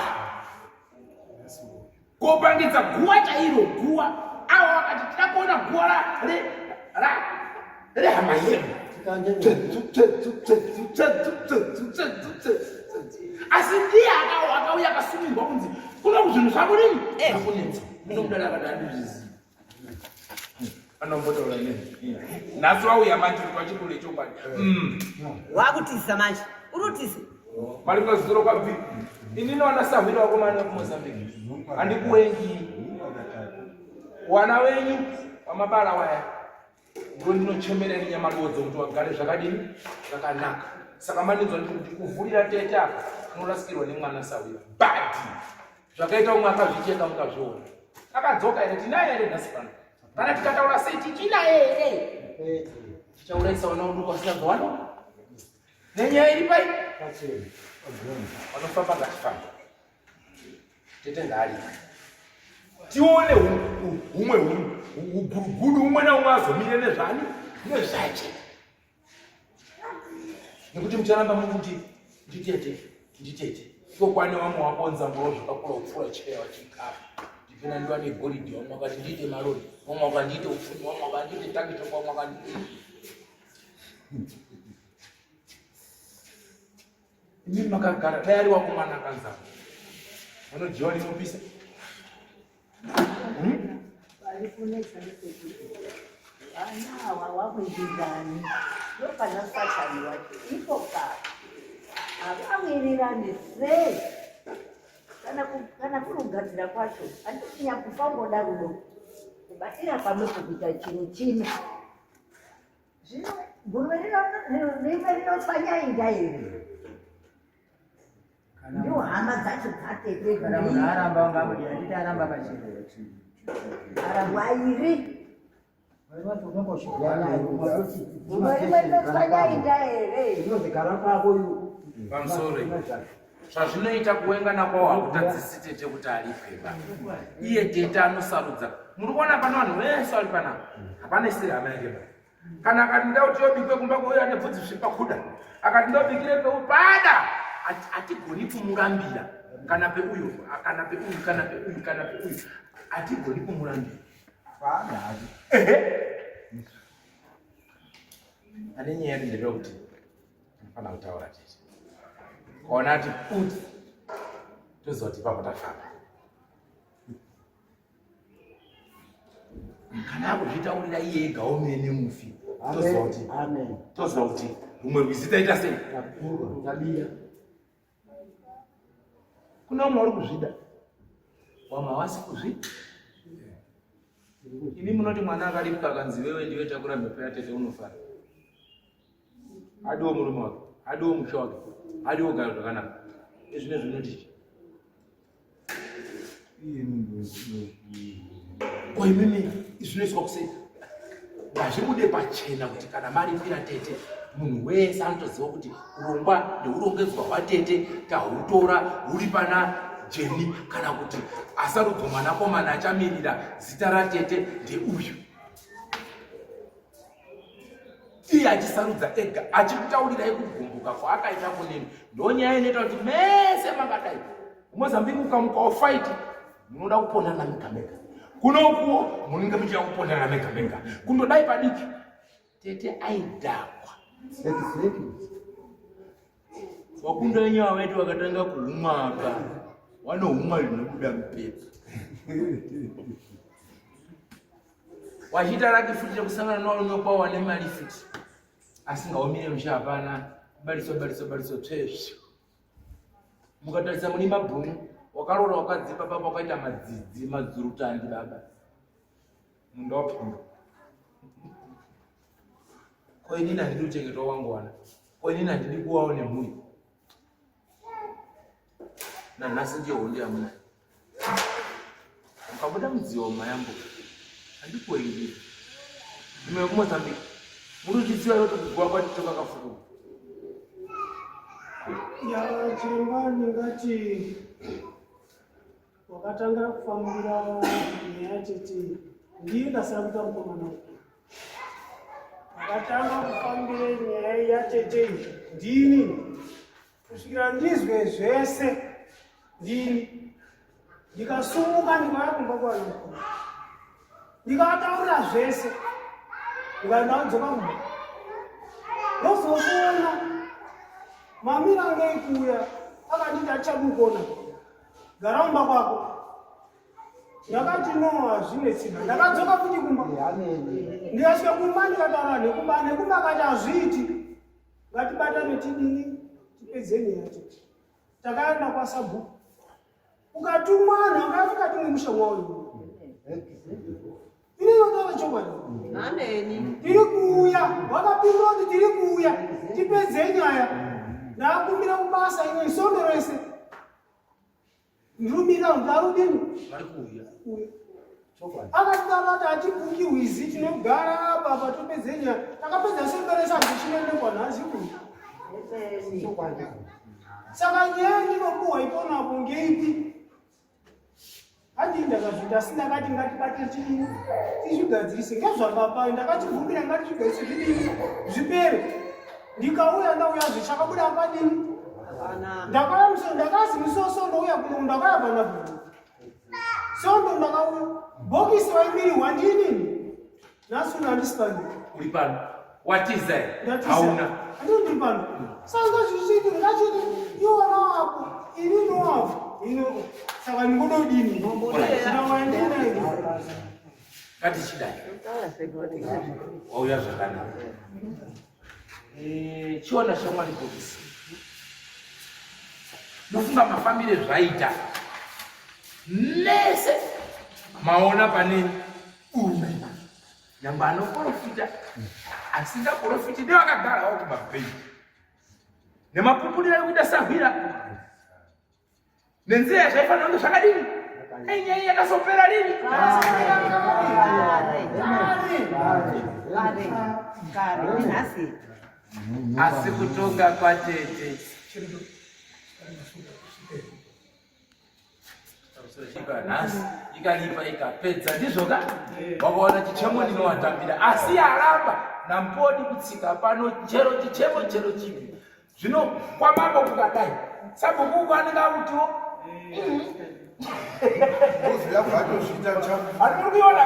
kopangidza guwa chairo guwa awa wakati tida kuona guwa rehama yedu asi ndiye akauya akasumirwa kunzi kuno zvinhu zvakudini eh. zvakunetsa unomudada akati andizvizivi anombotaura neni nhasi wauya manje kuti vachibule chokwadi mm. wakutiza manje uri kutiza mari mazuro kwabvi inini wanasahwira wakomana kumozambique handikuwengi wana wenyu wamabara waya Ndiro ndinochemera nenyamarodzo kuti wagare zvakadini zvakanaka. Saka maninzwa ndiri kuti kuvhurira tete apa unorasikirwa nemwana sawira. But zvakaita umwe akazvicheka mukazviona. Akadzoka here? Tinaye here nhasi pano? Kana tikataura sei tichinaye here? Tichaurayisa vana uduku vasina zvawano nenyaya iri pai vanofamba ngatifambe tete ngaari tione humwe ugurugudu umwe naumwe azomire nezvani nezvache nekuti mucharamba mukuti nditete nditete iko kwane vamwe wakonza mboro zvakakura kupfuura cheya vachikapa ndipina ndiwa negoridhe vamwe vakati ndiite marori vamwe vakandiite upfumi vamwe vakandiite takito vamwe vakandiite imi makagara dai ari wako mwana akanzaa vanodyiwa rinopisa Hmm? Vari kunetsa ndepekuti vana awa wawirirani ndopana satani wacho ipo papa havawirirani sei kana kana kuri kugadzira kwacho handiti nyakufa ungoda rudo kubatira pamwepo kuita chinhu chimwe zvino guruve rimwe rinotswanya inda iri Ndiwo hama dzacho dzatete. Kana munhu aramba ungamudi handiti aramba pachena. Arambwa iri. Rimwe rinotswanya inda here? Pamusoro zvazvinoita kuwengana kwawo hakutadzisi tete kuti aripwe ba iye tete anosarudza muri kuona pano vanhu vese vari panapa hapana isiri hama yake ba kana akati nda kuti yobikwe kumba kweuyo ane bvudzi svipa kuda akati ndobikire peu pada hatigoni kumurambira kana peuyo kana peuyu kana peuyu kana peuyu hatigoni kumurambira ehe ane nyaya yedu ndeyekuti anofanira kutaura tete kaona ati puti toziva kuti ipapo tafamba kana akuzvitaurira iye ega omene mufi toziva kuti toziva kuti rumwe rwizi taita sei kuna vamwe vari kuzvida vamwe havasi kuzvida imi munoti mwana akaripwa akanzi wewe ndiwe takura mhepo yatete unofara adiwo murume wake adiwo musha wake adiwo gara zvakanaka izvine zvinoti Ko imimi zvinoiswa kusei? Ngazvibude pachena kuti kana maripira tete munhu wese anotoziva kuti urongwa neurongedzwa hwatete tahutora huri pana Jeni kana kuti asarudzwa mwanakomana achamirira zita ratete ndeuyu. iye achisarudza ega achikutaurirai kugumbuka kwaakaita kunini ndonyaya inoita kuti mese makadai kumozambique ukamukawo fight munoda kupondana mega mega kunokuwo munenge muchida kupondana mega mega kundodai padiki tete aidhakwa Wakunda wenyu wawetu wakatanga kuhumwa apa wanohumwa zvinobuda mupepa wachiita raki futi rekusangana nevarume kwawo wane mari futi asingaomire musha hapana kubaliswa baliswa baliswa tsvezvi mukatarisa mune mabhunu wakaroora wakadzipa baba wakaita madzidzi madzurutandi baba munda wapinda ko inini handidi kuchengetwa wangu wana ko inini handidi kuwawo nemhuri nanhasi ndiyo hondo yamunayo Ukabuda mudziyo mayambuka handikuringiri. Imwe yekuMozambique muri kuzviziva here kuti kuguva kwatito kakafukuka? Ya chiremba ndingati wakatanga kufambira nyaya tete ndiye ndasara kuita mukomana uyu. Wakatanga kufambira nyaya yatete ndini kusvikira ndizwe zvese ndini ndikasumuka ndikauya kumba kwana ndikavataurira zvese ndikaenda kudzoka kumba ndozokuona mamira ange ikuuya akanditi achabukuona gara kumba kwako ndakati no hazvinetsi ndakadzoka futi kumba ndikasvika kumba ndikataura nekumba nekumba akati hazviiti ngatibatane tidini tipedze nyaya tete takaenda kwasabhuku ukatumwa anhu anga akatumwa musha mwawo ini inotaura chokwadi tiri kuuya wakapindura kuti tiri kuuya tipedze nyaya ndakumbira kubasa ino isondo rese ndiri kumira kuti arudini vari kuuya kuuya. Akatidaro ati hatibhuki hwizi tinogara apa apa topedze nyaya. Takapedza simba rese handichinoendekwa nhasi kuno. Saka nyaya ndinopuhwa iponapo ngeipi? Handii ndakazviita asi ndakati ngatibate chidini tizvigadzirise ngezvababa ndakachibvumira ngatizvigadzirise zvidini zvipere ndikauya ndauya zvichakabuda padini ndakauya muso ndakazi musoso ndouya kuno ndakauya pana bhuku sondo ndakauya bhokisi vaimirirwa ndini nhasi uno handisi pano uri pano watiza hauna handii ndiri pano saka zvichiti ngachiti iwona wako ini nowako ino saka ndingododini ndawandina ngatichidai wauya zvakanaka eh, chiona shamwari bhokisi ndofunga mafambire zvaita mese maona pane uyu nyangwe anoprofita asingaprofiti nevakagarawo kumabhenji nemapupuriro ari kuita sahwira nenzira yazvaifanira kunge zvakadini inyaya yakazopera rini asi kutonga kwatete nhasi ikaripa ikapedza ndizvo ka wakaona chichemo ndinowatambira asi yaramba nampodi kutsika pano chero chichemo chero chipi zvino kwamambo kukadai sabhuku uko anenge akutiwo Ani muri kuiona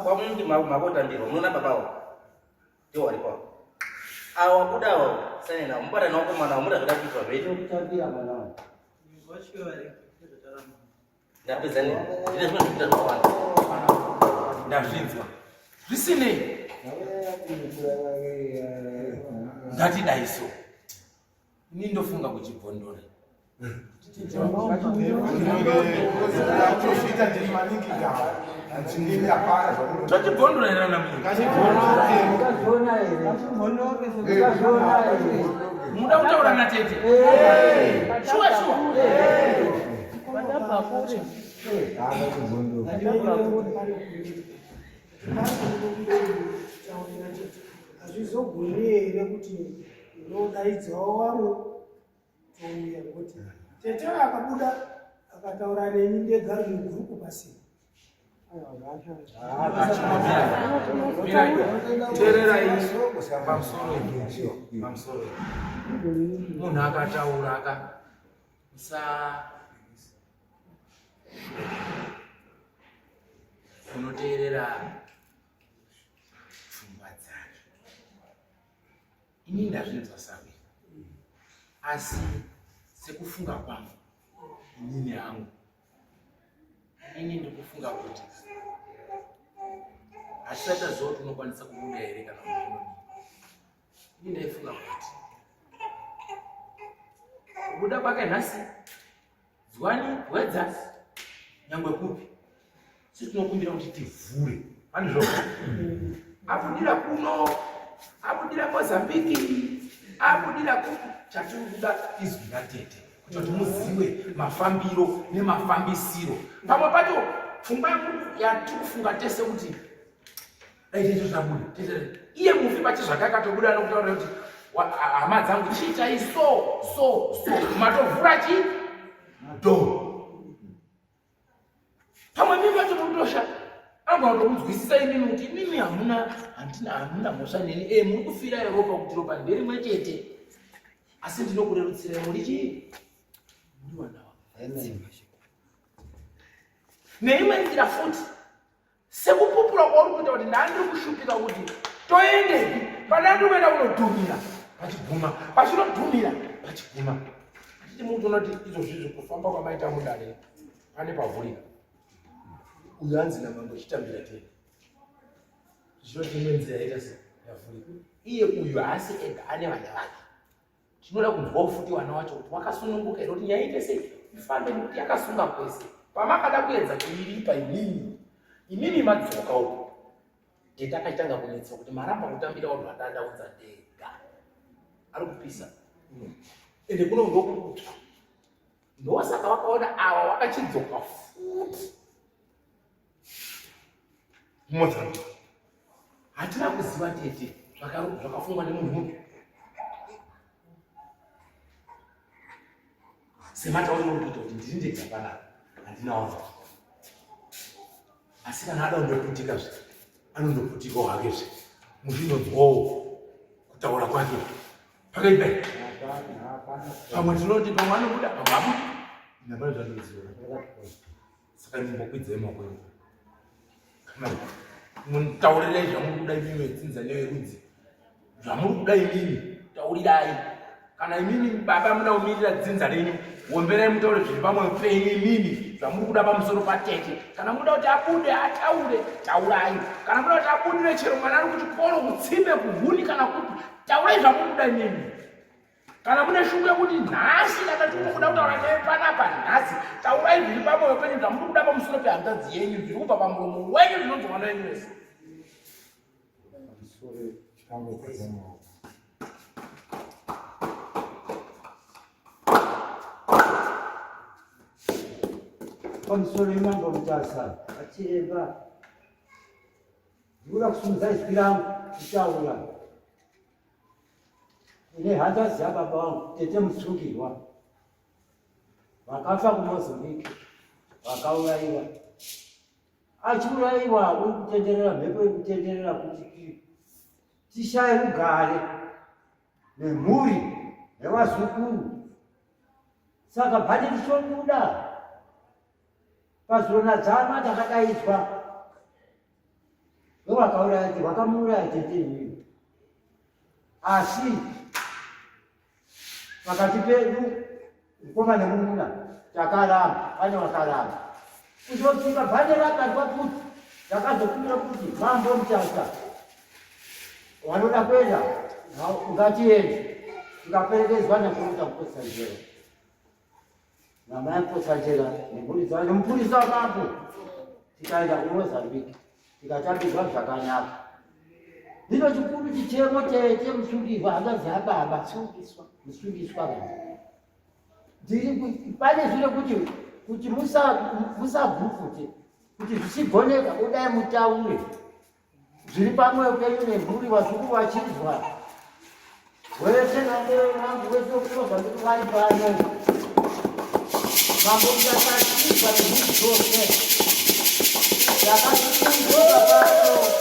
kwamuti makotambirwa munoona babawo ndiwo waripo awa wabuda awa sane nawo mubata nawo komana wamuda zvada kuitwa zvedu ndapedza ne ndine zvimwe zvekuita zvakawanda ndazvinzwa zvisinei ngatidai so ini ndofunga kuchibvondora Tochibvondora here ana Muda kutaura natete? Shuwa shuwa. Hazvizogoni here kuti ndodaidzawo vamwe touya ngokuti tete akabuda akataura neni ndega riri gurupu pasina Teererai pamusoro pamusoro munhu akataura aka musa unoteerera pfungwa dzake ini ndazvinzwa sawe asi sekufunga kwangu inini hangu ini ndikufunga kuti hatisati taziva kuti unokwanisa kubuda here kana kuti unodii ini ndaifunga kuti kubuda kwake nhasi Zwani wedza nyangwe kupi si tinokumbira kuti tivhure handizvo abudira kuno abudira mozambiki abudira kupi chatiri kuda izwi ratete kuti kuti muziwe mafambiro nemafambisiro pamwe pacho pfungwa yatiri kufunga tese kuti dai tete zvabuda tete iye mufi pache zvake akatobuda anokutaurira kuti hama dzangu chiitai so so so matovhura chi do pamwe mimi vacho murikutosha anogona kutokunzwisisa imimi kuti imimi hamuna handina hamuna mhosva neni e muri kufira yeropa kuti ropa nderimwe chete asi ndinokurerutsirai muri chii muri vana vangu neimwe nzira futi sekupupura kwauri kuita kuti ndandiri kushupika kuti toendepi pandandiri kuenda kunodhumira pachiguma pachinodhumira pachiguma achiti muti unoti izvo zvizvo kufamba kwamaita mudare pane pavhurika uyo anzi namambo chitambira tei zvinoti imwe nzira yaita se yavhurika iye uyu haasi ega ane vana vake Tinoda kunzwawo futi vana wacho kuti wakasununguka here kuti nyaya ite sei ifambe nekuti yakasunga kwese. Pamakada kuedza kuiripa imimi, imimi madzoka uko tete akachitanga kunetsa kuti maramba kutambira vanhu vatandaudza ndega. Ari kupisa ende kuno ndokukutsva ndosaka vakaona ava vakachidzoka futi. KuMozambique. Hatina kuziva tete zvakafungwa nemunhu uyu. Sematauriro uri kuita kuti ndiri ndega panapa handina wangu. Asi kana ada kundoputika zve anondoputikawo hake zve muchinonzwawo kutaura kwake pakaipa pamwe tinoti pamwe anobuda pamwe abudi inapana zvandinoziva saka ndimbokwidzai maoko enyu kana mutaurirai zvamuri kuda imimi vedzinza neverudzi zvamuri kuda imimi taurirai kana imimi baba muda kumirira dzinza renyu womberai mutaure zviri pamwoyo penyu imimi zvamuri kuda pamusoro patete kana muda kuti abude ataure taurai kana muda kuti abudire chero mwana ari kuchikoro kutsime kuhuni kana kupi taurai zvamuri kuda imimi kana mune shungu yekuti nhasi ndakati kuda kutaura naye panapa nhasi taurai zviri pamwoyo penyu zvamuri kuda pamusoro pehanzvadzi yenyu zviri kubva pamuromo wenyu zvinonzwa mwana wenyu wese Pamusoro imambo Mutasa, achiremba ndikuda kusumudza izwi rangu kutaura kune hanzvadzi yababa vangu tete Musungirwa vakafa kuMozambique vakauraiwa achiuraiwa uri kutenderera mhepo iri kutenderera kuti tishaye rugare nemhuri nevazukuru saka bhandi richobuda pazonadzana takadaidzwa wevakauraya wakamuuraya tete iyoyo asi pakati pedu mukoma nemunun'una takaramba pane vakaramba kuzosvika bhande rakandwa kuti takazokumbira kuti mambo mutasa vanoda kuenda ngatiende tikaperekedzwa nakuruta kupotsa njera namai Mukotsanjera nemhuri dzavo nemupurisa wamambo tikaenda kuMozambique tikatambirwa zvakanaka. Ndino chikuru chichemo tete musungirwa hanzvadzi yababa musungiswa ndiri pane zviro kuti kuti musagupfute kuti zvichigoneka udai mutaure zviri pamwoyo penyu nemhuri vazukuru vachinzwa wese nangu wese wekuMozambique vari pano mambo muchasachizwa nemhuri dzose takatikunzora pano.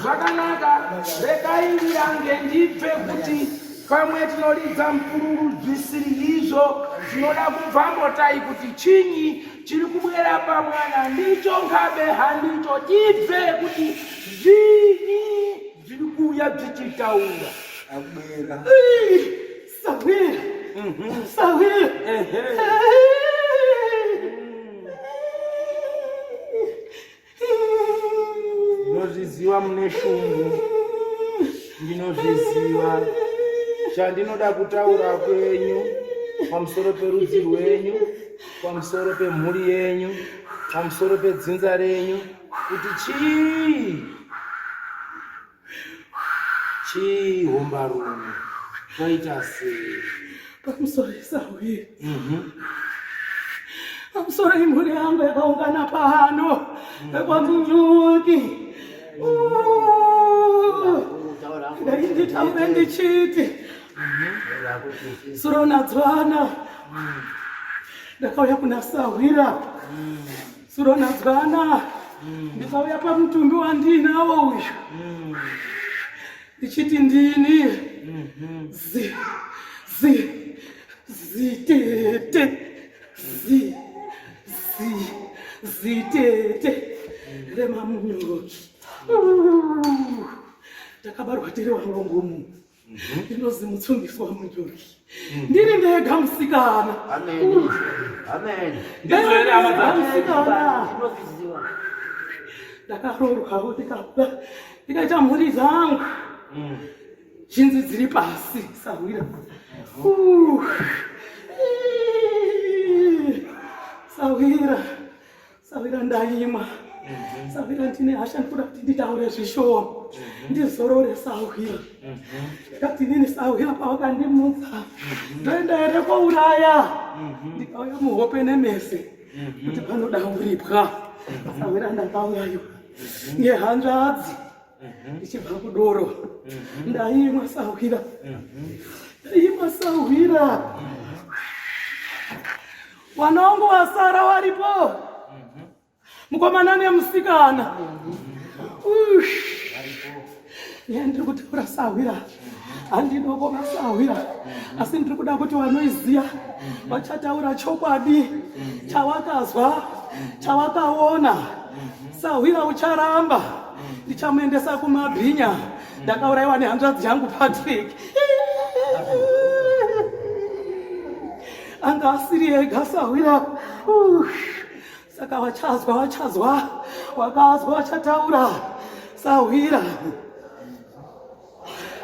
Zvakanaka, regai ndirange ndibve kuti pamwe tinoridza mpururu zvisiri izvo. Tinoda kubvambotai kuti chinyi chiri kubwera pamwana ndicho ngabe handicho, tibve kuti zvinyi zviri kuuya zvichitaura. Abwera. Sahwira. Sahwira. Ndinozviziva mune shungu, ndinozviziva. Chandinoda kutaura kwenyu pamusoro perudzi rwenyu, pamusoro pemhuri yenyu, pamusoro pedzinza renyu, kuti chii Chii hombarume zvaita sei? Pamusoro isahwira. Pamusoro imhuri yangu yakaungana pano ekwaMunyuki. Dai nditaure ndichiti suronadzwana ndakauya kuna sahwira Suronadzwana ndikauya pamutumbi wandiinawo uyu ndichiti ndini zi zi zitete zi zi zitete remamunyuki. Takabarwa tiri varongomu. Ndinozi mutsungisi wamunjoki. Ndiri ndega musikana. Amen. Amen. Ndizvo here hama dzangu? Musikana. Ndinozviziva. Ndakaroorwawo ndikabuda ndikaita mhuri dzangu. Zhinzi dziri pasi sahwira. Uh. Sahwira. Sahwira ndaimwa. Sahwira ndine hasha ndikuda kuti nditaure zvishoma. Ndizorore sahwira. Ndikati inini sahwira pawakandimutsa. Ndoenda here kouraya. Ndikauya muhope nemese. Kuti panoda uripwa. Sahwira ndakaurayiwa. Ngehanzvadzi. Ndichibva kudoro. Ndaimwa sahwira. Ndaimwa sahwira. Wana wangu wasara waripo. Mukomana nemusikana. Nyaya ndiri kutaura sahwira. Handidoko vasahwira. Asi ndiri kuda kuti vanoiziya vachataura chokwadi chawakazwa, chawakaona. Sahwira ucharamba. Ndichamuendesa kumabhinya. Ndakaurayiwa nehanzvadzi yangu Patrick. Anga asiri ega sahwira. Saka vachazwa, vachazwa, wakazwa vachataura sahwira.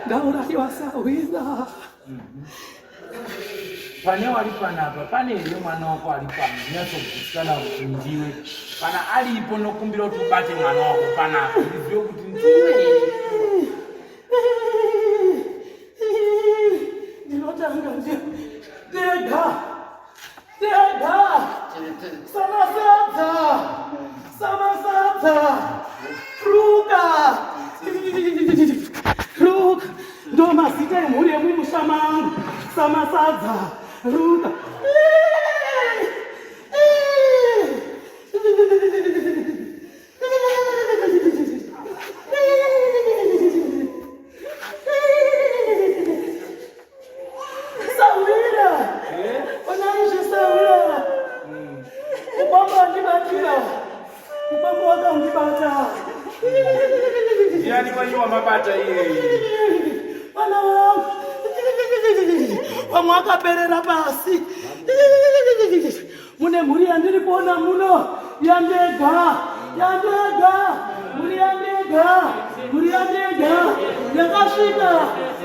Ndaurayiwa sahwira. Pane wari panapa pane here mwana wako ari pano unyatsogutsikana kuti ndiwe? Kana aripo nokumbira kuti ubate mwana wako panapa ndizive kuti ndiwe here. Ndinotanga ndega ndega samasadza samasadza ruka ruka ndo mazita emhuri yemumusha mangu samasadza ruka. Sahwira! Onai zvisahwira! Mukwambo wandibatira! Mukwambo wakandibata! Ndiani wenyu wamabata iyeye? Mwana wangu! Vamwe vakaperera pasi. Mune mhuri yandiri kuona muno yandega, yandega, mhuri yandega, mhuri yandega yakasvika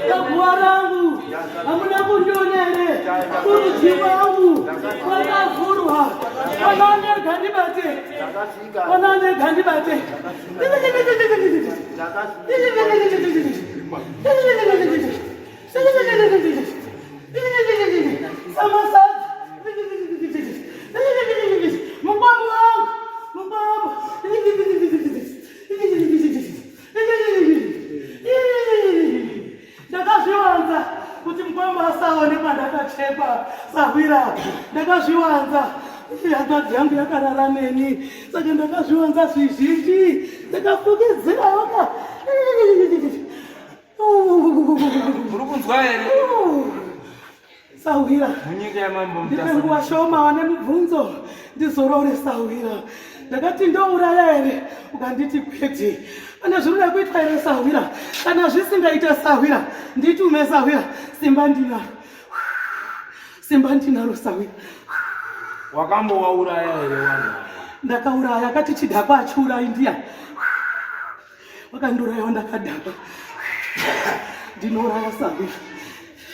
paguva rangu. Hamuna kundiona here? Kurudyi kwangu kwakavhurwa. Mwana ndega ndibate, mwana ndega ndibate. Samasadza. Mukwambo wangu, mukwambo. Ndakazviwanza kuti mukwambo asaone pandakachekwa sahwira. Ndakazvi Ndakazviwanza. Hanzvadzi yangu yakarara neni saka ndakazviwanza zvizhinji ndakafukidzira waka Muri kunzwa here? Sahwira. Munyika yamambo Ndipe nguva shoma wane mubvunzo ndizorore sahwira. Ndakati ndouraya here ukanditi kwete. Pane zviri kuda kuitwa here sahwira? Kana zvisingaite sahwira nditume sahwira simba ndinaro. Simba ndinaro sahwira. Wakambowauraya here wanhu? Ndakauraya akati chidhakwa achiurayi ndiya. Wakandiurayawo ndakadhakwa. Ndinouraya sahwira.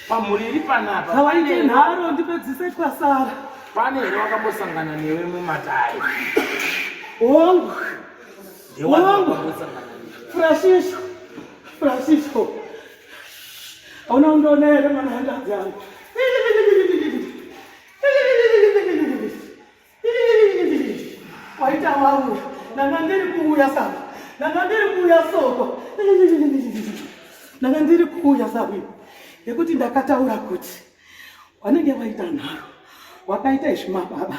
Pamhuri iri panapa. Hawaite nharo ndipedzise twasara. Pane here wakambosangana newe mumatare? Hongu. Hongu. Francisco. Francisco. Hauna undiona here mwana hanzvadzi yangu? Waita wauya. Ndanga ndiri kuuya saka. Ndanga ndiri kuuya soko. Ndanga ndiri kuuya sawi. Nekuti ndakataura kuti wanenge waita nharo. Wakaita izvi mababa.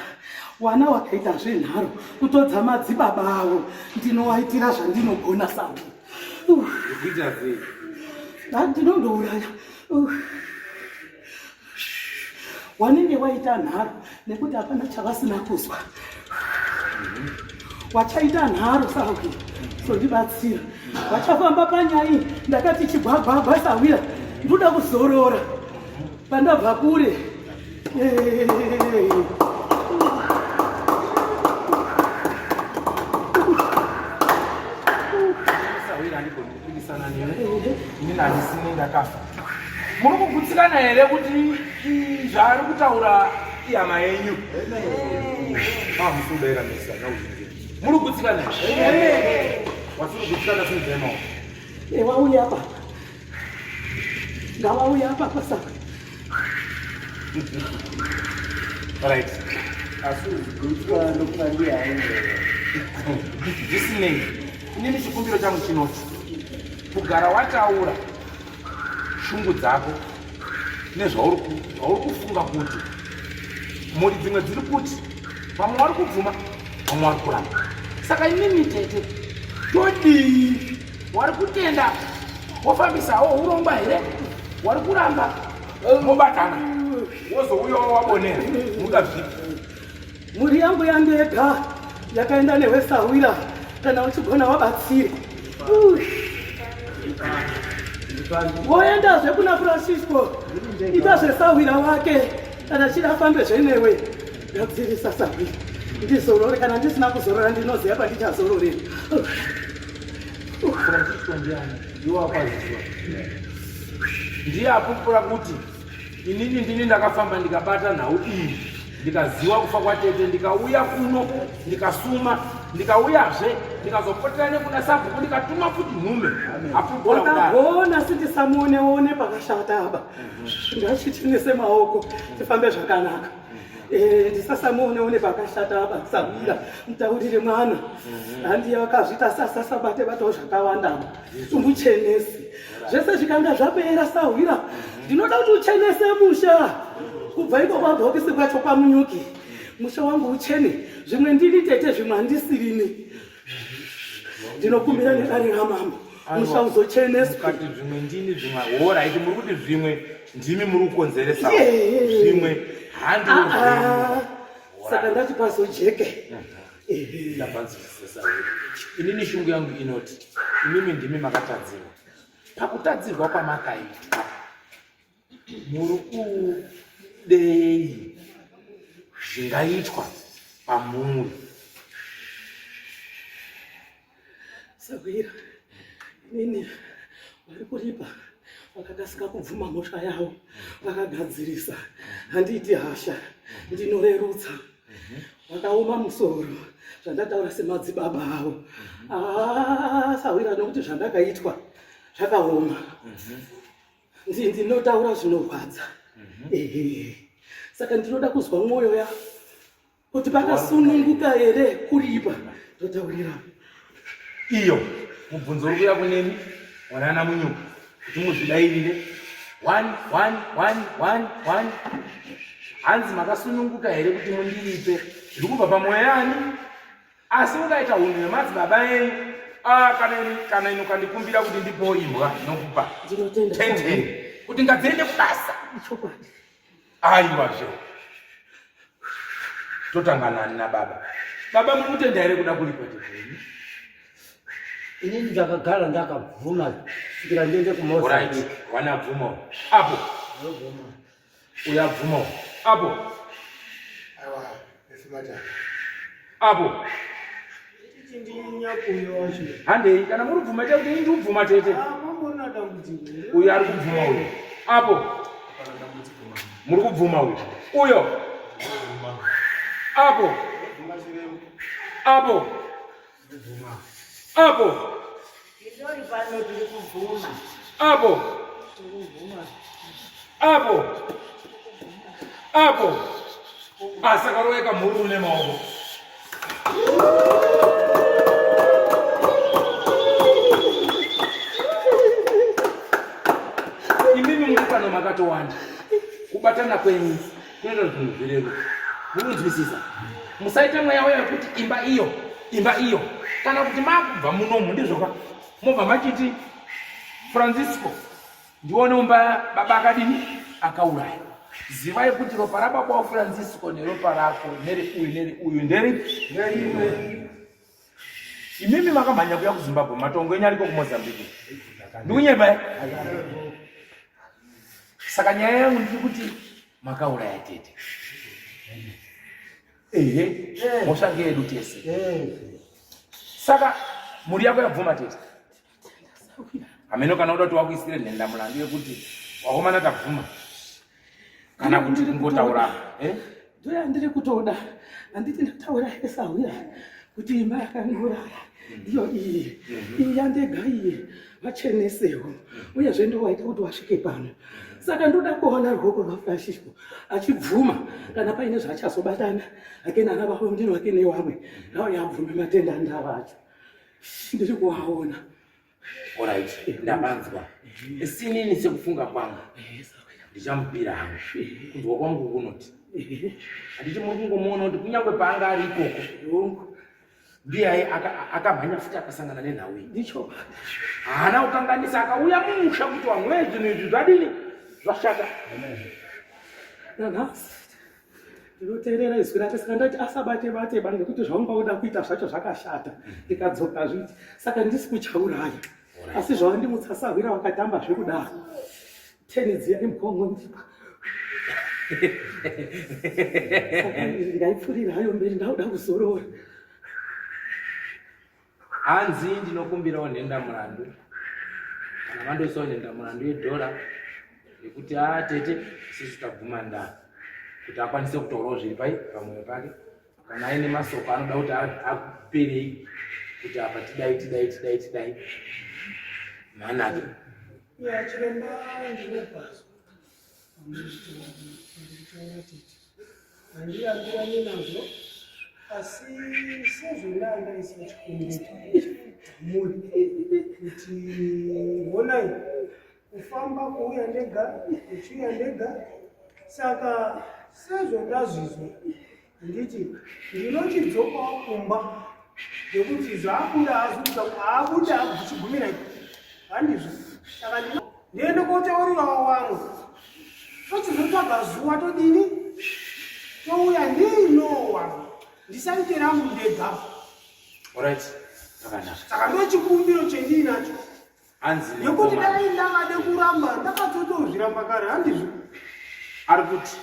Wana wakaita zvenharo kutodza madzibaba avo. Ndinowaitira zvandinogona sawi. Kuita sei? Ndinondouraya. Wanenge waita nharo nekuti hapana chavasina kuzwa. Wachaita nharo sahwira sondibatsira. Wachafamba panyai ndakati chigwagwagwa sahwira ndoda kuzorora pandabva kure. Sahwira handigoni kupikisana newe. Inini handisini ndakafa. Muri kugutsikana here kuti zvaari kutaura ihama yenyu? Mamusudaira mesa nauzvinzi. Muri kugutsikana here? Wasiri kugutsikana sinzema. Wauya apa. Ngavauya apa pasaka. Right. Asi kugutsikana ndokuva ndiye aenderera. Zvisinei, inini chikumbiro changu chinoti kugara wataura shungu dzako nezvauri kufunga kuti mhuri dzimwe dziri kuti vamwe vari kubvuma vamwe vari kuramba saka imimi tete todii wari kutenda wofambisawo urongwa here wari kuramba mobatana wozouyawo wabonera muda zvipi Mhuri yangu yandega yakaenda newe sahwira kana uchigona wabatsire. Woendazve kuna Francisco ita zvesahwira wake kana achida afambe zvenewe gadzirisa sahwira ndizorore kana ndisina kuzorora ndinoziva pandichazororera. Francisco ndiani? Ndiwo akwaziwa. Ndiye apupura kuti Inini ndini ndakafamba ndikabata nhau iyi ndikaziwa kufa kwatete ndikauya kuno ndikasuma ndikauyazve ndikazopotera nekuna sabhuku ndikatuma futi nhume apupura kudaro. Wakagona sindisamuoneone pakashata apa ngachichinese maoko tifambe zvakanaka Eh, ndisasamuoneone pakashata apa samira mutaurire mwana handiye wakazviita sasasabate batawo zvakawanda apa umuchenese zvese zvikanga zvapera sahwira ndinoda kuti uchenese musha kubva iko kwabhokisi kwacho kwamunyuki musha wangu uchene zvimwe ndini tete zvimwe handisirini ndinokumbira nedare ramambo musha uzocheneswa zvimwe ndini zvimwe horaiti muri kuti zvimwe ndimi muri kukonzeresa zvimwe handi ah, ah. saka ndati pazojeke Ndapanzwisisa inini shungu yangu inoti imimi ndimi makatadzirwa pakutadzirwa kwamakaitwa muri kudei zvingaitwa pamuri Sahwira, inini vari kuripa vakakasika kubvuma mhosva yavo vakagadzirisa handiiti hasha ndinorerutsa vakaoma musoro zvandataura semadzibaba avo ah, sahwira nokuti zvandakaitwa zvakaoma ndinotaura zvinorwadza ehe saka ndinoda kuzwa mwoyo ya kuti pakasununguka here kuripa ndotaurira iyo mubvunzo uri kuya kunemi wanana munyuka kuti muzvidairire 1 1 1 1 1. Hanzi makasununguka here kuti mundiripe zviri kubva pamwoyo yani? Asi ukaita hunhu hwemadzibaba enyu, ah, kana ini kana ini ukandikumbira kuti ndipewo imbwa ndinokupa. Ndinotenda. 10 10 kuti ngadziende kubasa. Chokwadi. Aiwa zve. Totanga nani nababa? Baba muri kutenda here kuda kuripa tete? Inini ndakagara ndakabvuma kusvikira ndiende kuMozambique. Right. Wanabvuma. Apo. Uyo abvuma. Apo. Aiwa, esimata. Apo. Handei kana muri kubvuma chete kuti ini ndikubvuma tete. Ah, Uyo ari kubvuma uyo. Apo. Muri kubvuma uyo. Uyo. Apo. Apo. Apo. Tindori pano tiri kubvuma. Apo. Apo. Apo. Asakaroeka mhuru nemaoko. Imimi muri pano makatowanda. Kubatana kwenyu kunoita kuti zvinhu zvireruke. Munonzwisisa? Musaita mweya uya wekuti imba iyo, imba iyo. Kana kuti makubva munomu ndizvoka. Mobva machiti Francisco ndione umba baba akadini akauraya. Zivai kuti ropa rababa waFrancisco neropa rako nere uyu nere uyu nderipi? Nderimwe. Imimi makamhanya kuya kuZimbabwe matongo enyu ariko kuMozambique. Ndikunyepa eh? Saka nyaya yangu ndiri kuti makauraya tete. Ehe, eh. mhosva ngeyedu tese. Eh. Saka mhuri yako yabvuma tete. Hameno kana uda kuti wakuisire nhenda mulandu yekuti wakomana tabvuma. Kana kuti kungotaura, eh? Ndoya ndiri kutoda. Handiti ndataura esahwira kuti imba yakandiuraya ndiyo iyi. Iyi yandega iyi vachenesewo. Uyezve ndowaita kuti wasvike pano. Saka ndoda kuona ruoko rwaFrancisco achibvuma kana paine zvaachazobatana hake nana baba ndino hake newamwe ngauye abvume matenda andava acho. Ndiri kuaona. Alright, ndapanzwa. Sinini sekufunga kwangu ndichamupira hangu. Kunzwa kwangu kunoti handiti muri kungomuona kuti kunyange paanga ari ikoko ndiye akamhanya futi akasangana nenhau iyi. Ndicho. Haana kukanganisa akauya mumusha kuti vanhu wee zvinhu izvi zvadini zvashata. Nanhasi ndinoteerera izwi rake saka ndati asabate bate ba nekuti zvaunga uda kuita zvacho zvakashata ndikadzoka zviti saka ndisi kuchauraya asi zvawandimutsa sahwira wakatamba zvekudaro teni dziya imbongo ndipa ndaipfurira hayo mberi ndauda kuzorora Hanzi ndinokumbirawo nhenda murandu kana vandoisawo nhenda murandu yedhora yekuti a ah, tete isusu tabvuma ndaa kuti akwanise kutaurawo zviri pai pamwoyo pake kana aine masoko anoda kuti akuperei kuti apa tidai tidai tidai tidai mhanake chiremba ndinobvazwa Handirambirani nazvo asi sezvo ndandaisa chikumbiro muri kuti honai kufamba kuuya ndega kuchiuya ndega saka sezvo ndazvizwa handiti ndinochidzokawo kumba nekuti zvaabuda azuda aabuda zvichigumira iko handizvo saka ndiende kotaurirawo vamwe tochizotsvaga zuva todini touya ndiinowa ndisaite rangu ndega saka ndochikumbiro chendiinacho nekuti dai ndakade kuramba ndakatotozviramba kare handizvo ari kuti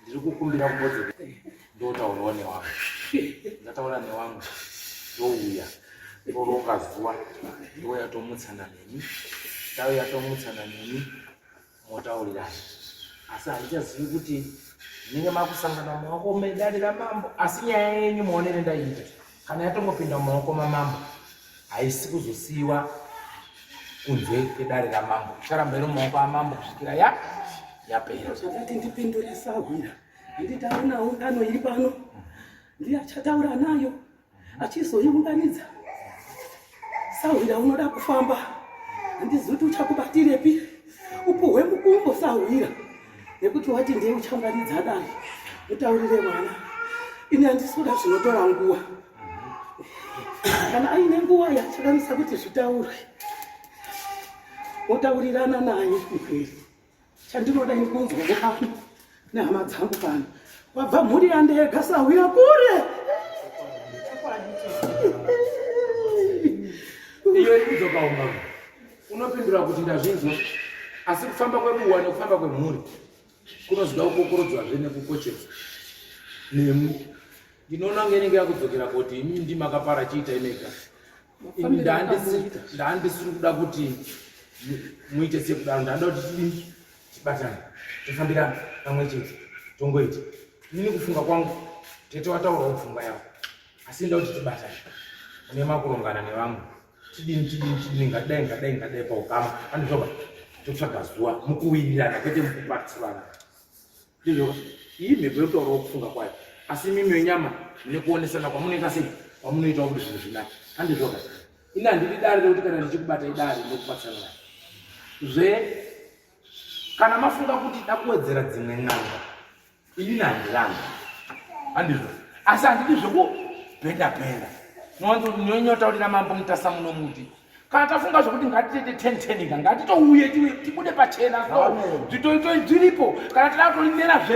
ndiri kukumbira kumbodzi ndotaurawo newangu ndataura newangu ndouya toronga zuva ndouya tomutsana nemi tauya tomutsana nemi motaurirana asi handichazivi kuti munenge makusangana mumaoko medare ramambo asi nyaya yenyu maonere ndaiita kana yatongopinda mumaoko mamambo haisi kuzosiyiwa kunze kwedare ramambo icharamba iri mumaoko amambo kusvikira ya yapera zvakati ndipindure sahwira handitaona ungano iri pano ndiye achataura nayo achizoiunganidza sahwira unoda kufamba handizivi kuti uchakubatirepi upuhwe mukumbo sahwira Nekuti wati ndiye uchaunganidza dare utaurire mwana. Ini handisi kuda zvinotora nguva. Kana aine nguva yachakanisa kuti zvitaurwe, wotaurirana naye mupwere. Chandinoda ini kunzwa pano nehama dzangu pano. Wabva mhuri yandega sahwira kure. Iyo iri kudzoka umba. Unopindura kuti ndazvinzwa. Asi kufamba kwebuwa nekufamba kwemhuri kunozoda kukokorodzwazve nekukochedzwa nemu. Ndinoona kunge inenge yakudzokera koti imi ndimakapara chiitai mega. Ini ndaandisiri kuda kuti muite sekudaro, ndanoda kuti tidini tibatane tofambira pamwe chete tongoita. Inini kufunga kwangu tete wataurawo pfungwa yavo, asi ndoda kuti tibatane mune makurongana nevamwe tidini tidini tidini ngadai ngadai ngadai paukama andizvoba totsvaga zuva mukuwirirana kwete mukubatsirana. Ndizvo iyi mhepo yekutaurawo kufunga kwayo, asi imimi wenyama mune kuonesana kwamunoita sei kwamunoitawo kuti zvinhu zvinake. Handizvoka? Ini handidi dare rekuti kana ndichikubata idare ndokubatsirana nayo. Zve kana mafunga kuti da kuwedzera dzimwe n'anga, inini handirambi. Handizvo? Asi handidi zvekubhenda bhenda. Nonyotaurira mambo Mutasa muno muti kana tafunga zvekuti ngatitete ten ten ka ngatitouye tibude pachena so zvitoitoi zviripo kana tida kutorinera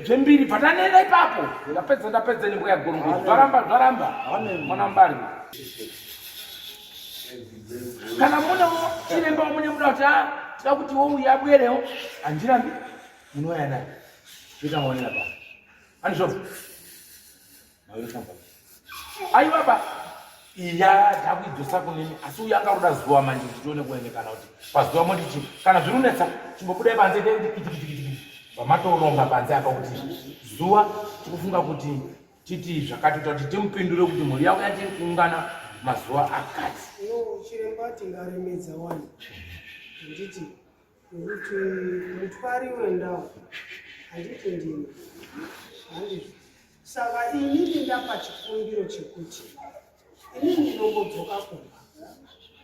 zvembiri bva tanera ipapo ndapedza ndapedza nembuya yagorongozi zvaramba zvaramba mwana mbari kana munewo chiremba wamune muda kuti ah, tida kuti wouye abwerewo handirambi munouya naye toita maonera pa andizvo Aiwa ba iya takuidzosa kunemi asi uyo anga kuda zuva manje kuti tione kuonekana kuti pazuva moti chi kana zviri kunetsa chimbobudai panze kitikitikitikiti vamatoronga panze apa kuti zuva tikufunga kuti titi zvakati kuita kuti timupindure kuti mhuri yako yatiri kuungana mazuva akati. No, chiremba tingaremedza wani handiti Nekuti mutwari wendau handiti ndini, handizvo? Saka inini ndapa chikumbiro chekuti inini ndinombodzoka kumba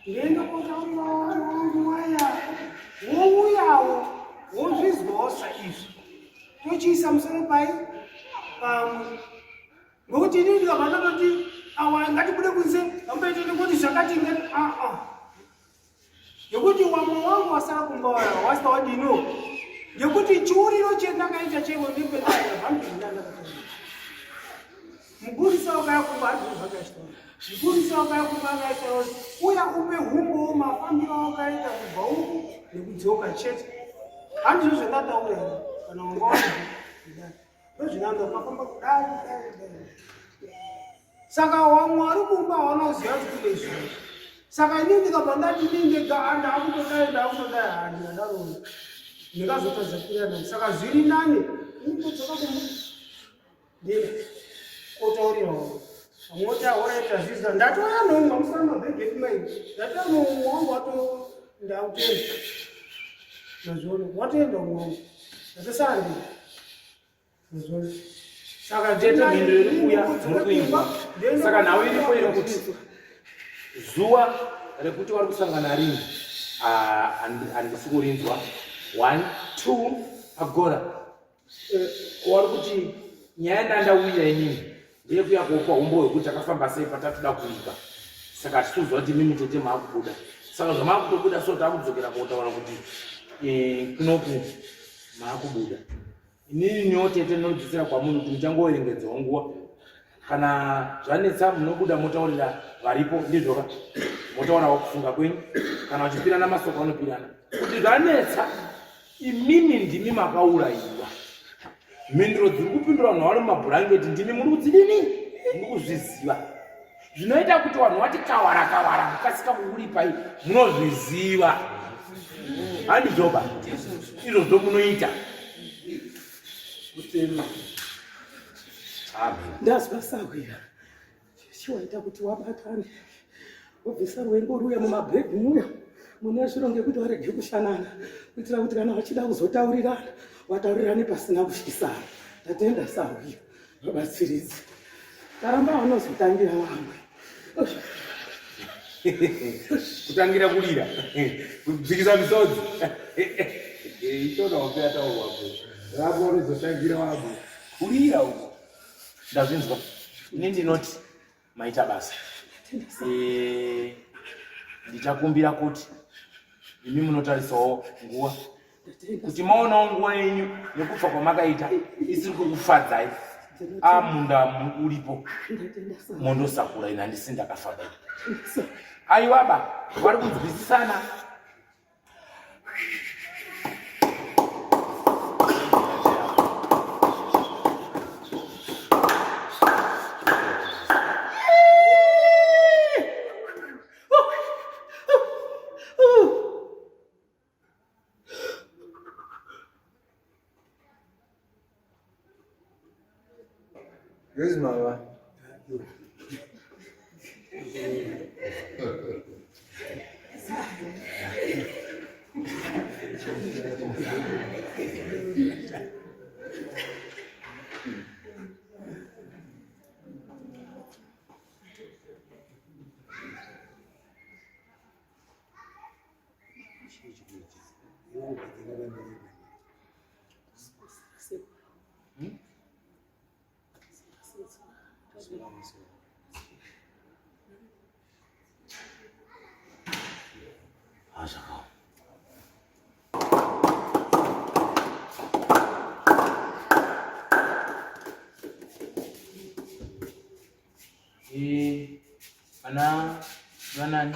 ndoenda kotaurira wangu waya wouyawo wozvizwawo saizvi tochiisa musoro pai pamwe ngokuti inini ndikabva ndatoti awa ngatibude kunze amboite ndingoti zvakati ngati aa Ngekuti wamwe wangu wasara kumba waya wasta wadino. Ngekuti chiuriro chendakaita cheko ndipendaya vanhu Mupurisa wakaya kumba handizvo zvakaitwa. Mupurisa wakaya kumba akaita uya upe humbowo mafambiro awakaita kubva uku nekudzoka chete. Handizvo zvandataura here kana wanga wadii. Ndozvinanga ukafamba kudai kudai kudai. Saka wamwe wari kumba wanoziva kuti kune izvi. Saka ini ndikabva ndati ini ndega ah, ndakutodai ndakutodai handingadaro ndingazotadza kuira nani. Saka zviri nani ini ndodzoka kumba ndenda kotaurirawo vamwe voti ahoraita zviza ndatouya nomwe amusana mabhegi edu mai ndatouya nomwe wangu wato ndakutenda mazviona watoenda umwe wangu ndatosara ndega Saka tete mhinduro iri kuuya muri kuinzwa. Saka nhau iripo iri kuti zuva rekuti vari kusangana rini ah, handisi kurinzwa. One, two, agora. Eh, wari kuti nyaya ndandauya inini ndeyekuya kuopa umbo hwekuti takafamba sei patatoda kuipa. Saka hatisi kuziva kuti mimi tete maakubuda. Saka zvamaakutobuda so takudzokera kotaura kuti eh, kunoku maakubuda. Inini nyo tete ndinodzidzira kwamuri kuti muchangoverengedzawo nguva kana zvanetsa munobuda motaurira varipo ndizvoka motaurawo kufunga kwenyu kana vachipirana masoko anopirana kuti zvanetsa imimi ndimi makaurayiwa mhinduro dziri kupindura vanhu vari mumabhurangeti ndimi muri kudzidini muri kuzviziva zvinoita kuti vanhu vati kawara kawara kukasika kukuripai munozviziva handizvoba izvozvo munoita ndazwa sahwira chiwaita kuti wabatane wobvisa ruvengo ruya mumabhegi muya mune zviro ngekuti varege kushanana kuitira kuti kana vachida kuzotaurirana vataurirane pasina kutyisana ndatenda sahwira Vabatsiridzi. Taramba vanozotangira vamwe. Kutangira kurira. Kudzikisa misodzi. Ishona hope yataurwa po. Rako rizotangira wako. Kurira uko. Ndazvinzwa. Ini ndinoti maita basa. Eh, ndichakumbira kuti imi munotarisawo nguva kuti maonawo nguva yenyu nekufa kwamakaita isiri kukufadzai amunda uripo mondosakura ini handisi ndakafa dai aiwaba vari kunzwisisana. Yes, mama. Ana vanani?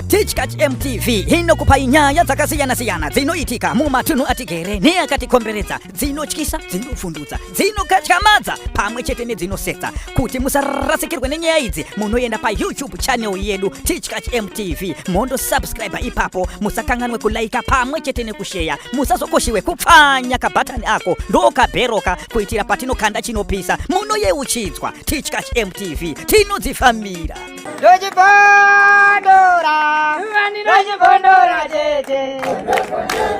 Tichkach MTV inokupai nyaya dzakasiyana-siyana dzinoitika mumatunhu atigere neakatikomberedza, dzinotyisa, dzinofundutsa, dzinokatyamadza pamwe chete nedzinosetsa. Kuti musarasikirwe nenyaya idzi, munoenda paYouTube channel yedu Tichkach MTV mondosubscribe ipapo. Musakanganwe kulaika pamwe chete nekusheya. Musazokoshiwe kupfanya kabhatani ako ndokabheroka kuitira patinokanda chinopisa munoyeuchidzwa. Tichkach MTV tinodzifambira. Ndochibondora, ndochibondora tete.